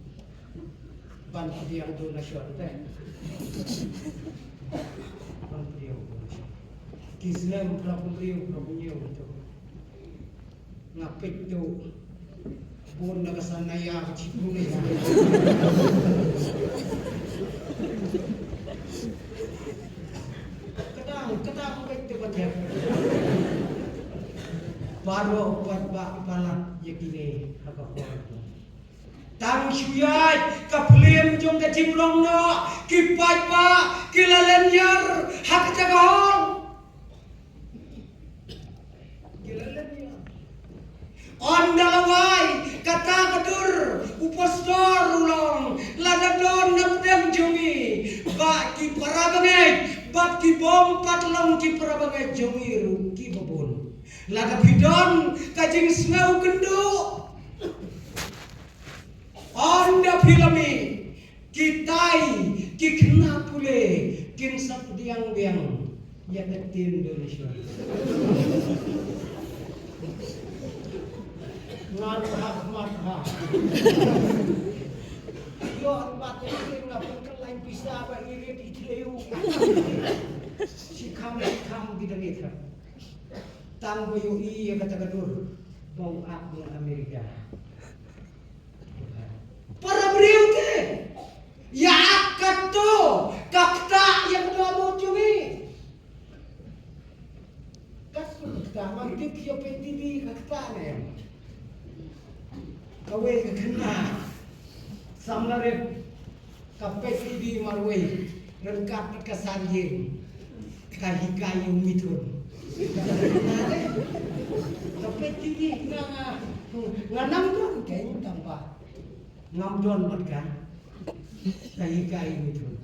ban pdiang donation te. Ban pdiang donation. Ki snem phra phew hynriew, phra phew hynñiew tu. Nga peit tu. Bun na ka sana ïa ka chitu ne. Ka dang, ka dang peit tu ka jep. Baroh pat ba palat ïa kine ha ka por tu. Tang shu ïaid ka phlim jong ka jinglong noh, ki paidbah ki la lynñiar ha ka jaka hall. Ki la lynñiar. Ynda la wai kata ka dur, u pastor u long, lada don na pdeng jong ngi, ba ki para bangeit, bad ki bym pat long ki para bangeit jong ngi ruh kiba bun. Lada phi don ka jingsngew kynduh, ynda phi la mih, kitai ki khynnah pule kin sa pdiang biang ïa ka ktien donation. Ngan hap mat ha. Ïoh ba te ktien nga pun ka lain pisa ba irit i thleu. Sikham sikham ki dang ithra. Tang ba ïohi ïa kata ka dur ba u ap na Amerika. Para briew te ïa ap kato ka ktah ïa ka dohnud jong ngi. Kato ka ktah, man tip ïa peit T V ka ktah ne em. Kawei ka khynnah samla rit ka peit T V marwei ryngkat bad ka san ïing. Ka hikai ïa u Mithun. Ka peit T V nga, nga, nga nang don kein tang ba ngam don bad ka. Ka hikai ïa u Mithun.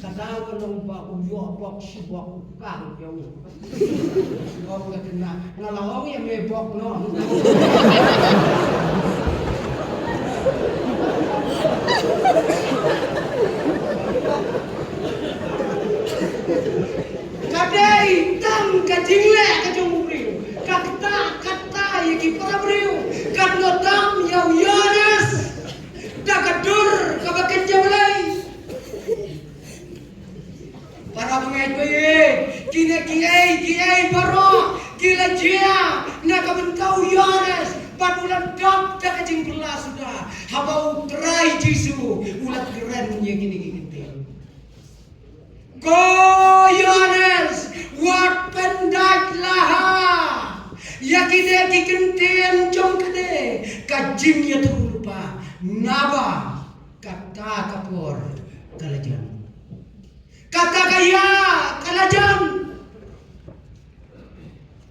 Ka dang ka long ba u ïoh bok shi bok u kang ïa u. Ong ka khynnah, nga la ong ïa me bok noh. Ka dei tang ka jingleh ka jong u briew. Ka ktah, ka ktah ïa ki para briew. Katno tam ïa u Ïoannis. Da ka dur kaba kynja Blei. Para bangeit ba ïeit, kine kiei kiei baroh ki la jia na ka bynta u Ïoannis, bad u la dap da ka jingpylla suda. Haba u Trai Jisu u la kren ïa kine ki kyntien. Ko Ïoannis, wat pyndait laha ïa kine ki kyntien jong kane ka jingïathuhlypa, naba kata ka por ka la jan. Kata ka ïa ka la jan.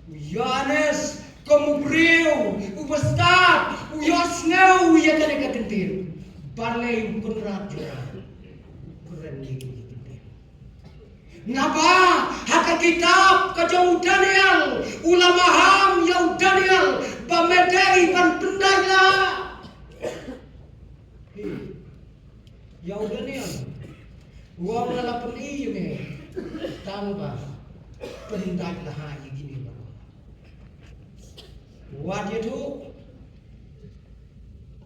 U Ïoannis kum u briew uba stad, u ïohsngew ïa kane ka kyntien. Balei u kynrad jong u kren ïa kane ka kyntien? Naba ha ka kitab ka jong u Daniel, u la maham ïa u Daniel ba me dei ban pyndait laha. Ïa u Daniel, u ong nga la pyni ïa me, tang ba pyndait laha ïa kine baroh. Wat ïathuh,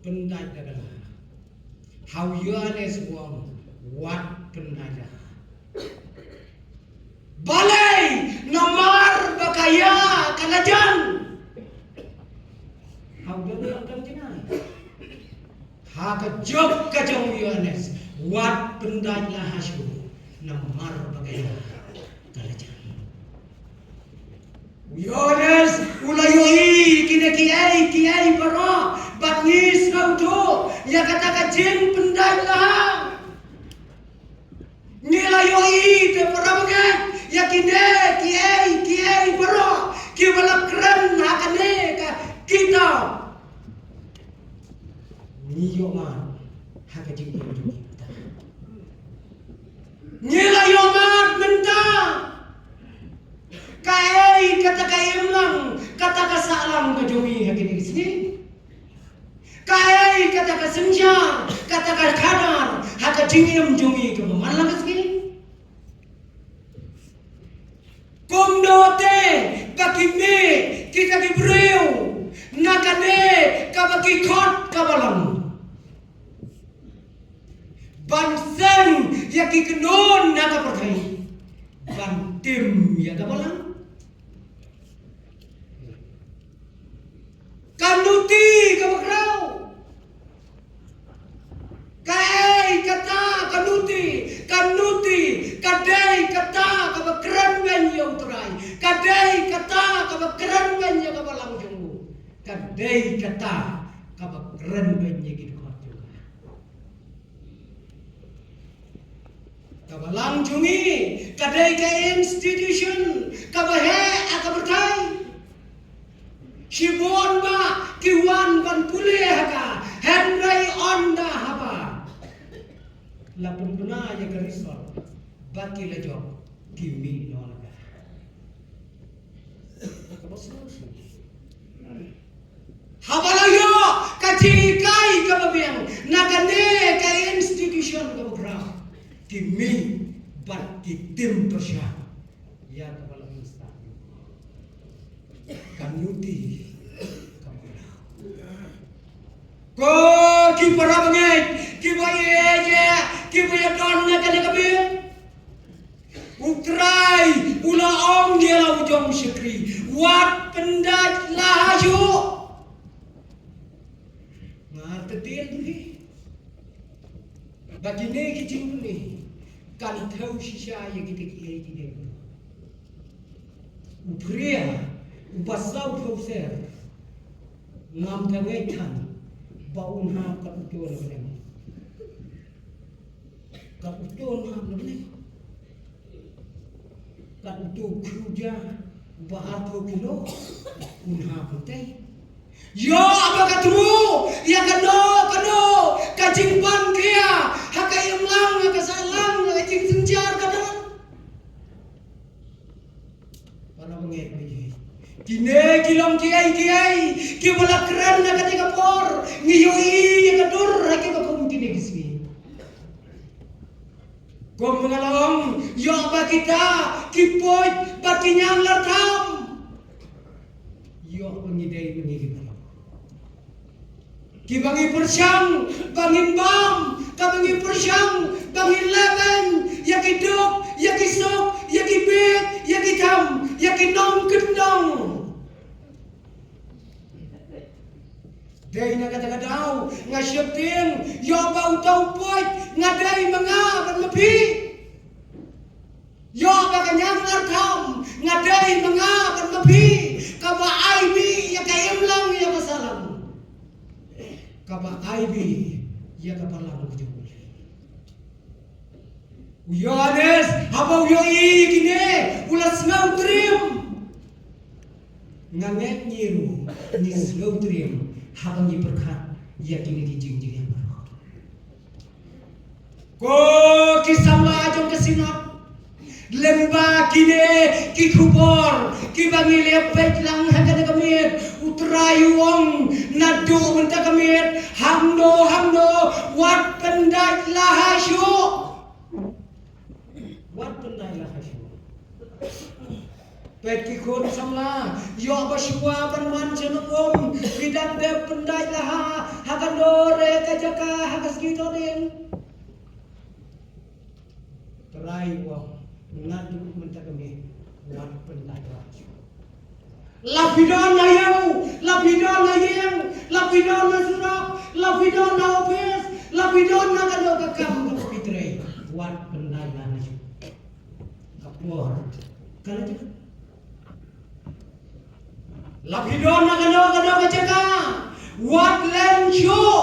pyndait da ka laha. Ha u Ïoannis u ong wat pyndait laha. Balei? Namar ba ka ïa ka la jan. Ha u Daniel u dang jngai. Ha ka jop ka jong u Ïoannis, wat pyndait laha shuh, namar ba ka ïa ka la jan. U Ïoannis u la ïohi kine kiei kiei baroh, bad ngi sngewthuh ïa kata ka jingpyndait laha. Ngi la ïohi te para bangeit ïa kine kiei kiei baroh kiba la kren ha kane ka kitab. Ngi ïohmad ha ka jingim jong ngi mynta. Ngi la ïohmad mynta. Kaei kata ka imlang, kata ka sahlang ka jong ngi ha kine ki sngi? Kaei kata ka synshar, kata ka khadar ha ka jingim jong ngi kaba man la ka sngi? Kumno te ba ki mih kita ki briew na kane kaba ki khot ka Balang? Ban seng ïa ki kynhun na ka pyrthei ban tim ïa ka Balang. Ka dei kata kaba kren bad ngi ki dkhot jong nga. Ka balang jong ngi ka dei ka institution kaba heh ha ka pyrthei. Shibun ba ki wan ban pule ha ka, hynrei ynda haba la pynbna ïa ka result ba ki la jop, ki mih noh la ka. Kaba sngewsih. Haba la ïoh ka jinghikai kaba biang na kane ka institution kaba khraw, ki mih bad ki tim pyrshah ïa kaba la mih stad. Ka nuti kaba khraw. Ko ki para bangeit, kiba ïeit, kiba ïadon na kane ka miet. U Trai u la ong ïa la u jong shakri, wat pyndait la ha shuh. Nga artatien hi ba kine ki jingpyni kan thew shisha ïa kita kiei kiei. U phria uba saw phew ser, ngam da ngeit than ba un hap kat uto na bneng. Kat uto un hap na bneng. Kat uto u khruja uba arphew kilo un hap na bneng. Ïoh ba ka thmu ïa kano kano ka jingpang khia ha ka imlang, ha ka sahlang, ha ka jingsynshar ka don. Para bangeit, kine ki long kiei kiei kiba la kren ha kane ka por. Ngi ïohi ïa ka dur ha kiba kum kine ki sngi. Kum nga la ong, ïoh ba kita ki puid bad ki ñianglarkham, ïoh ba ngi dei ba ngi dei kiba ngi pyrshang ba ngin bam, kaba ngi pyrshang ba ngin leh beiñ ïa ki duk, ïa ki suk, ïa ki bieit, ïa ki tham, ïa ki nongkyndong. Dei na kata ka daw nga sheptieng, ïoh ba uta u puid nga dei ma nga bad ma phi. Ïoh ba ka ñianglarkham nga dei ma nga bad ma phi, kaba ai bih ïa ka imlang, ïa ka sahlang, kaba ai bih ïa ka balang ka jong U Blei. U Ïohannes haba u ïohi kine u la sngewtriem. Nga ngeit ngi ruh ngi sngewtriem haba ngi pyrkhat ïa kine ki jingjia baroh. Ko ki samla jong ka Synod, lyngba kine ki khubor kiba ngi la peit lang ha kane ka miet, U Trai u ong naduh mynta ka miet, hangno hangno wat pyndait la ha shuh. Wat pyndait la ha shuh. Peit ki khun samla, ïoh ba shuwa ban wan sha nongum, ki dang dep pyndait la ha, ha kano re ka jaka ha ka sngi Thohdieng. Trai u ong naduh mynta ka miet, wat pyndait la ha shuh. La phi don na ïew, la phi don na ïing, la phi don na surok, la phi don na ophis, la phi don na kano ka kam kaba phi trei, wat pyndait la ha shuh. Ka por ka la jot. La phi don na kano kano ka jaka, wat len shuh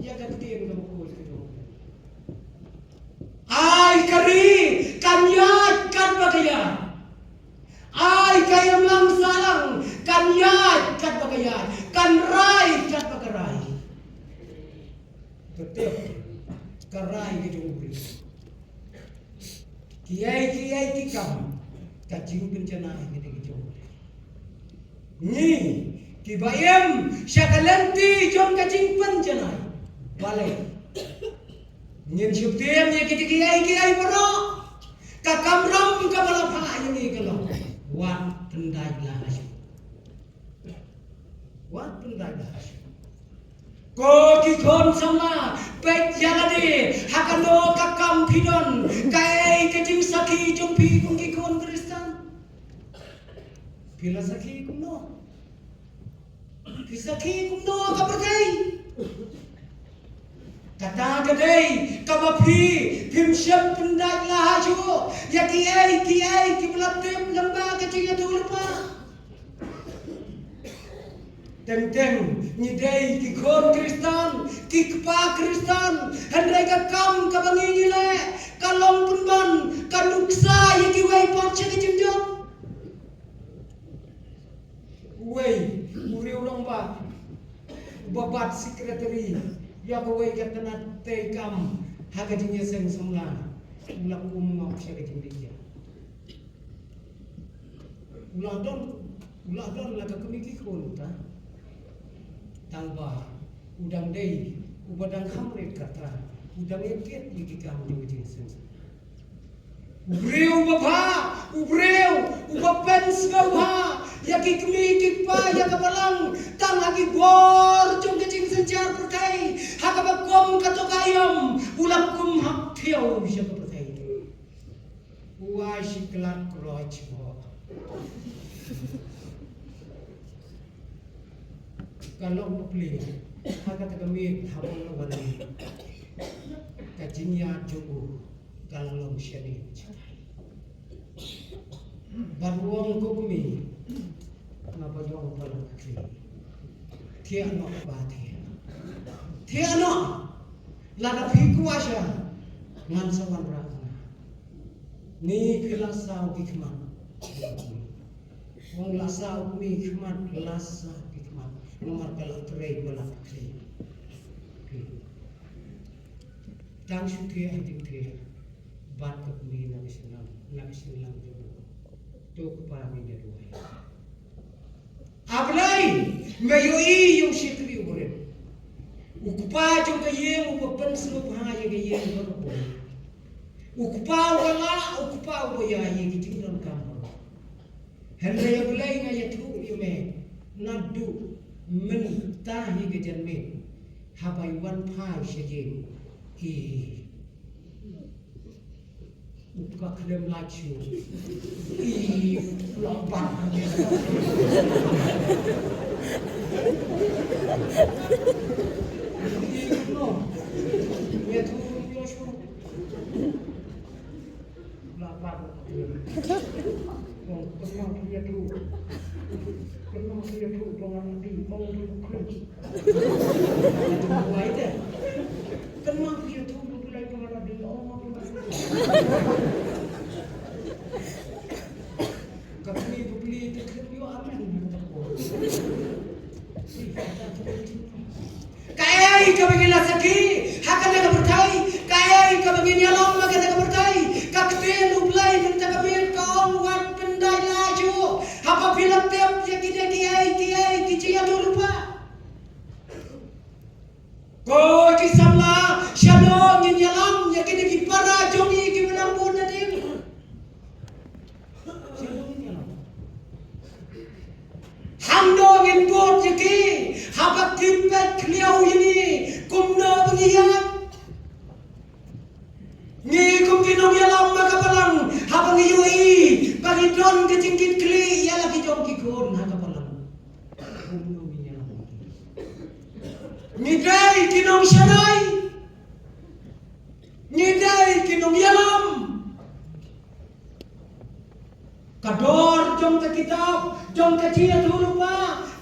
ïa ka ktien kaba khuid ka jong U Blei. Ai ka ri kan ïaid katba ka ïaid. Ai ka imlang sahlang kan ïaid katba ka ïaid, kan rai katba ka rai. Ka tip ka rai ka jong U Blei. Kiei kiei ki kam ka jingpynjanai ka dei ka jong U Blei. Ngi kiba im sha ka lynti jong ka jingpynjanai, balei ngin sheptieng ïa kita kiei kiei baroh? Ka kamram kaba la phah ïa ngi ka long, wat pyndait la ha shuh. Wat pyndait la ha shuh. Ko ki khun samla, peit ïa lade ha kano ka kam phi don, kaei ka jingsakhi jong phi kum ki khun Khristan. Phi la sakhi kumno? Phi sakhi kumno ha ka pyrthei? Kata ka dei kaba phi phim shym pyndait la ha shuh ïa kiei kiei kiba la tip lyngba ka jingïathuhlypa. Teng teng, ngi dei ki khun Khristan, ki kpa Khristan, hynrei ka kam kaba ngi ngi leh, ka long pynban, ka nuksa ïa kiwei pat sha ka jingjop. Uwei, u riew rangbah, uba bat secretary ïa kawei ka tnat treikam ha ka jingïaseng samla, u la kum ngop sha ka jingdih ïa. U la don, u la don la ka kmie ki khun ta. Tang ba u dang dei, uba dang kham rit kata, u dang ïa kit ïa ki kam jong ka jingïaseng. U briew uba bha, u briew uba pynsngewbha ïa ki kmie ki kpa ïa ka balang, tang ha ki bor jong ka jingsynshar pyrthei, ha kaba kum kato ka aïom, u la kum hap thiaw sha ka pyrthei. U ai shi klat kroit bok. Ka long bapli ha kata ka miet ha bor la wan. Ka jingïaid jong u ka la long shane. Bad u ong, ko kmie, nga ba ïong palat ka kli. Thiah noh ba thiah. Thiah noh. Lada phi kwah sha ngan sa wanrah nga. Ni phi la saw ki khmat. Ong la saw ki khmat, la saw ki khmat. Namar ka la trei, ka la trei. Tang shu thiah ha jingthiah. Bad ka kmie na ka shnong, na ka shnong jong u. To kpa, me ïa duwai. A Blei, me ïohi ïa u shakri u barit. U kpa jong ka ïing uba pynsngewbha ïa ka ïing baroh. U kpa uba lah, u kpa uba ïa ïa ki jingdonkam baroh. Hynrei A Blei, nga ïathuh ïa me naduh mynta hi ka janmiet, haba i wan phai sha ïing, i u ka khlem lait shuh. I la bang. I no. Ïathuh ïa shuh. La bang. Ong, kynmaw ïathuh. Kynmaw ïathuh, ba nga la dih, ong, ba khlem. Wai te. Kynmaw ïathuh, ba Blei, ba nga la dih, ong, ba khlem. Ka kmie bapli te khlem ïoh amen. Kaei kaba ngi la sakhi ha kane ka pyrthei, kaei kaba ngi ïalam ha kane ka pyrthei, ka ktien U Blei mynta ka miet ka ong, wat pyndait la shuh, haba phi la tip ïa kine kiei kiei ki jingïathuhlypa. Ko ki samla, shano ngin ïalam ïa kine ki para jong ngi kiba nang bud nadien? Hangno ngin bud ïa ki, haba ki peit khlieh ïa ngi, kumno ba ngi ïaid? Ngi kum ki nongïalam ha ka balang, haba ngi ïohi ba ngi don ka jingkitkhlieh ïa la ki jong ki khun ha ka balang, kumno ngin ïalam? Ngi dei ki nongsharai, ngi dei ki nongïalam. Ka dor jong ka kitab, jong ka jingïathuhlypa,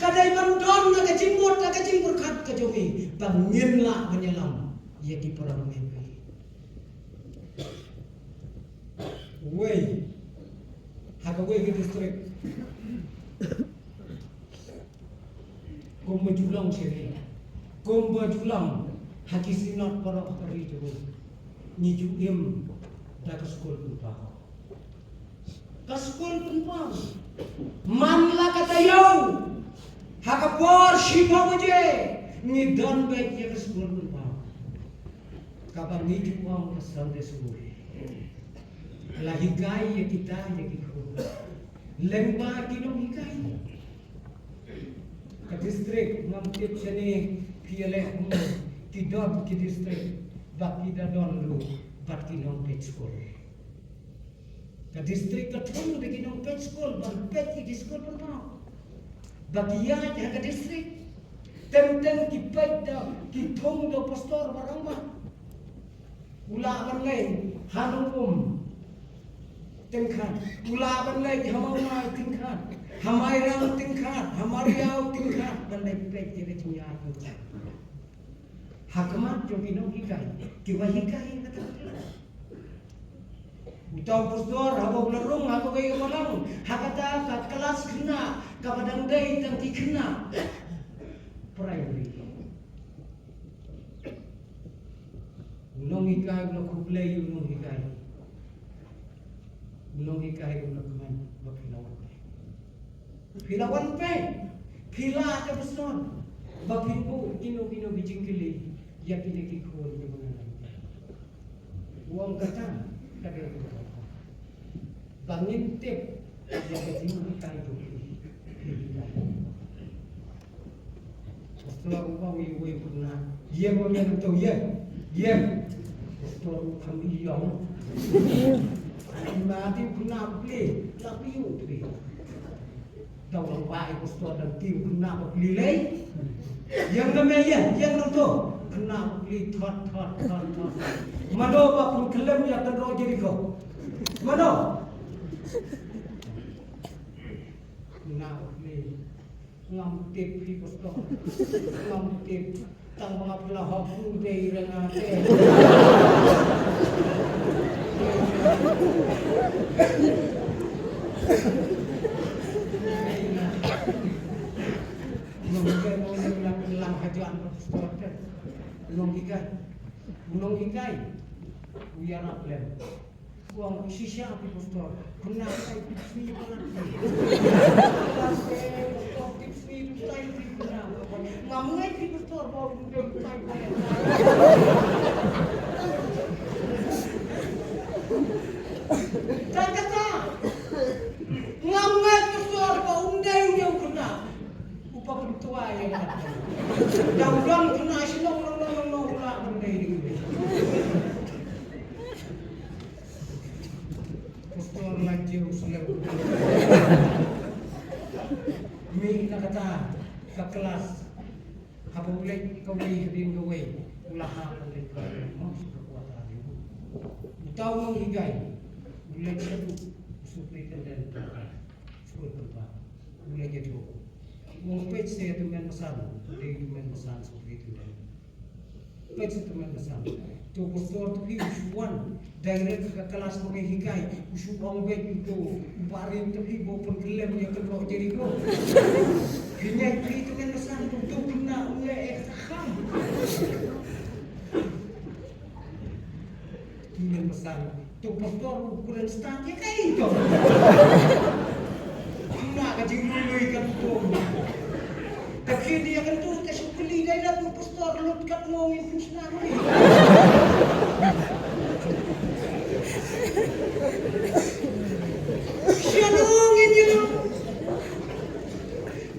ka dei ban don na ka jingmut, na ka jingpyrkhat ka jong ngi, ba ngin lah ban ïalam ïa ki para bangeit. Wei, ha kawei ka district. Kumba ju long shane, kumba ju long ha ki synod baroh ha ka ri jong ngi, ngi ju im da ka skul pynpaw. Ka skul pynpaw. Man la ka taïew, ha ka por shiphew baje, ngi don beit ïa ka skul pynpaw, kaba ngi ju ong ka Sunday school. La hikai ïa kita ïa ki khun. Lyngba ki nonghikai. Ka district, ngam tip shane phi ïaleh kumno, ki don ki district ba ki da don ruh bad ki nongpeit skul. Ka district ka thung da ki nongpeit skul ban peit ïa ki skul pynpaw. Ba ki ïaid ha ka district. Teng teng ki peit da, ki thung da u pastor bad rangbah. U lah ban leit ha Nongum tyngkhat, u lah ban leit ha Mawmai tyngkhat, ha Mairang tyngkhat, Ha mar ïa u tyngkhat ban leit peit ïa ka jingïaid jong u. Ha khmat jong ki nonghikai kiba hikai ha kata ka klas. Uta u pastor haba u la rung ha kawei ka balang ha kata ka klas khynnah kaba dang dei tang ki khynnah primary. U nonghikai u la khublei ïa u nonghikai. U nonghikai u la kmen ba phi la wan peit. Phi la wan peit. Phi la ïa ka pastor ba phin buh kino kino ki jingkylli ïa kine ki khun kiba ngan leit. U ong kata ka dei ka ba ngin tip ïa ka jinghikai jong phi. Pastor u ong ïa uwei u khynnah, ïeng ma me nangto, ïeng, ïeng. Pastor u kham ïong. Ai ma te u khynnah u plie, la plie u plie. Tang u bai pastor dang tiu khynnah ba plie lei. Ïeng ma me ïeng, ïeng nangto. Khynnah ba plie thot, thot, thot, thot. Mano ba pynkhlem ïa ka kynroh Jeriko? Mano? Khynnah ba plie. Ngam tip phi pastor. Ngam tip. Tang ba nga pynlah hok phi dei ranga te. Nong ke nong nong lang lang hajan pastor te. Nong hikai. Nong hikai. U ïarap lem. Wang shisha phi pastor. Kena kai phi sni palat. Pastor phi sni tu kai phi kena. Ngam ngai phi pastor bau tu kai palat. Tak kata. Ngam ngai pastor bau undai undai kena. Upa pyntuai ïa nga. Dang dang kena shnong nong nong nong nong ulah ban dei ding. Pastor la jiw slem. Mih na kata ka klas. Haba u leit kawei hadien kawei u la hap ban leit kawei. Mos ka kwata ding. Uta u nonghikai u leit shaduh u superintendent. Skul pynban. U leit ïathuh. U ong peit sa ïa u Tymmen Basan, dei u Tymmen Basan sa u peit u dei. Peit sa u Tymmen Basan. To pastor to phi u shu wan direct ha ka klas ba ngi hikai, u shu ong beit u to u barim to phi ba u pynkhlem ïa ka kynroh Jeriko. Phi ngai phi u Tymmen Basan to u to phi na u leh eh sa kham. Tymmen Basan. To pastor u kren start ïa kaei to. Khynnah ka jinglui lui ka tukum. Ka khynnah ïa ka tu ka shu kylli dei na to pastor lut katno ngin pynshna lui. Shano ngin ïa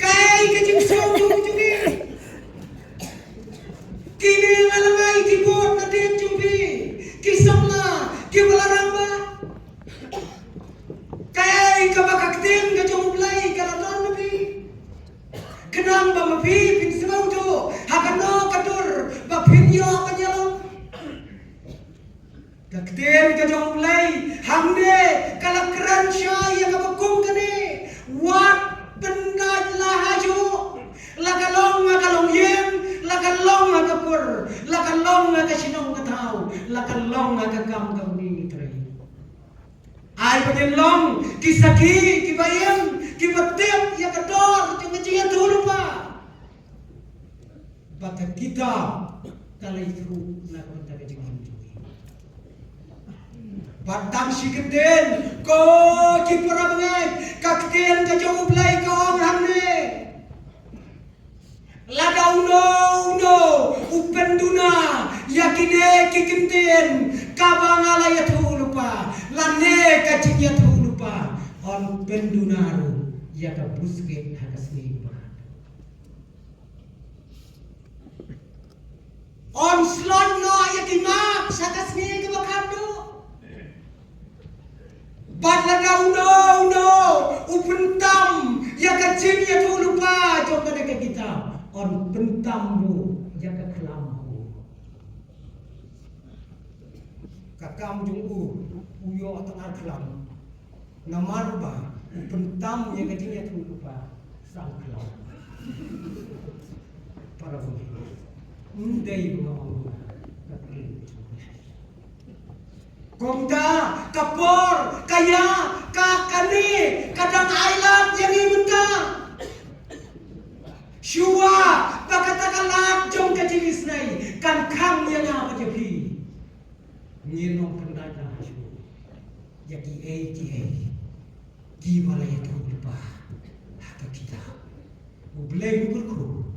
kaei ka jingsngew jong jong ngi. Kine nga la ngai ki bor na dien jong phi, ki samla kiba la rangbah. Kaei kaba ka ktien ka jong U Blei ka la don na phi. Khnang ba ma phi phin sngewthuh ha kano ka dur ba phin ïoh ban ïalong. Ka ktien ka jong U Blei hangne ka la kren shai ïa kaba kum kane. Wat pyndait la ha juh. La ka long ha ka longïing, la ka long ha ka kur, la ka long ha ka shnong ka thaw, la ka long ha ka kam ka mih trei. Ai ba ngin long ki sakhi kiba ïeng kiba tip ïa ka dor jong ka jingïathuhlypa. Bad ka kitab ka la ïathuh na ka bynta ka jingim jong ngi. Bad tang shi kyntien, ko ki para bangeit, ka ktien ka jong U Blei ka ong hangne. Lada uno uno u pynduna ïa kine ki kyntien kaba nga la ïathuhlypa, lane ka jingïathuhlypa, yn pynduna ruh ïa ka buskit ha ka sngi ba Yn slot noh ïa ki marks ha ka sngi kaba khadduh. Bad lada uno uno u pyntam ïa ka jingïathuhlypa jong kane ka kitab, yn pyntam ruh ïa ka khlam. Ka kam jong u, u ïoh tang ar khlam. Namar ba u pyntam ïa ka jingïathuhlypa. Sang khlaw. Para bangeit. Ym dei ba nga ong nga ka kren. Kumta ka por ka ïa ka kane ka dang ailad ïa ngi mynta. Shuwa ba kata ka lad jong ka jingisynei kan khang ïa nga bad ïa phi. Ngin ym pyndait la ha shuh ïa kiei kiei kiba la ïathuh lypa ha ka kitab. U Blei u kyrkhu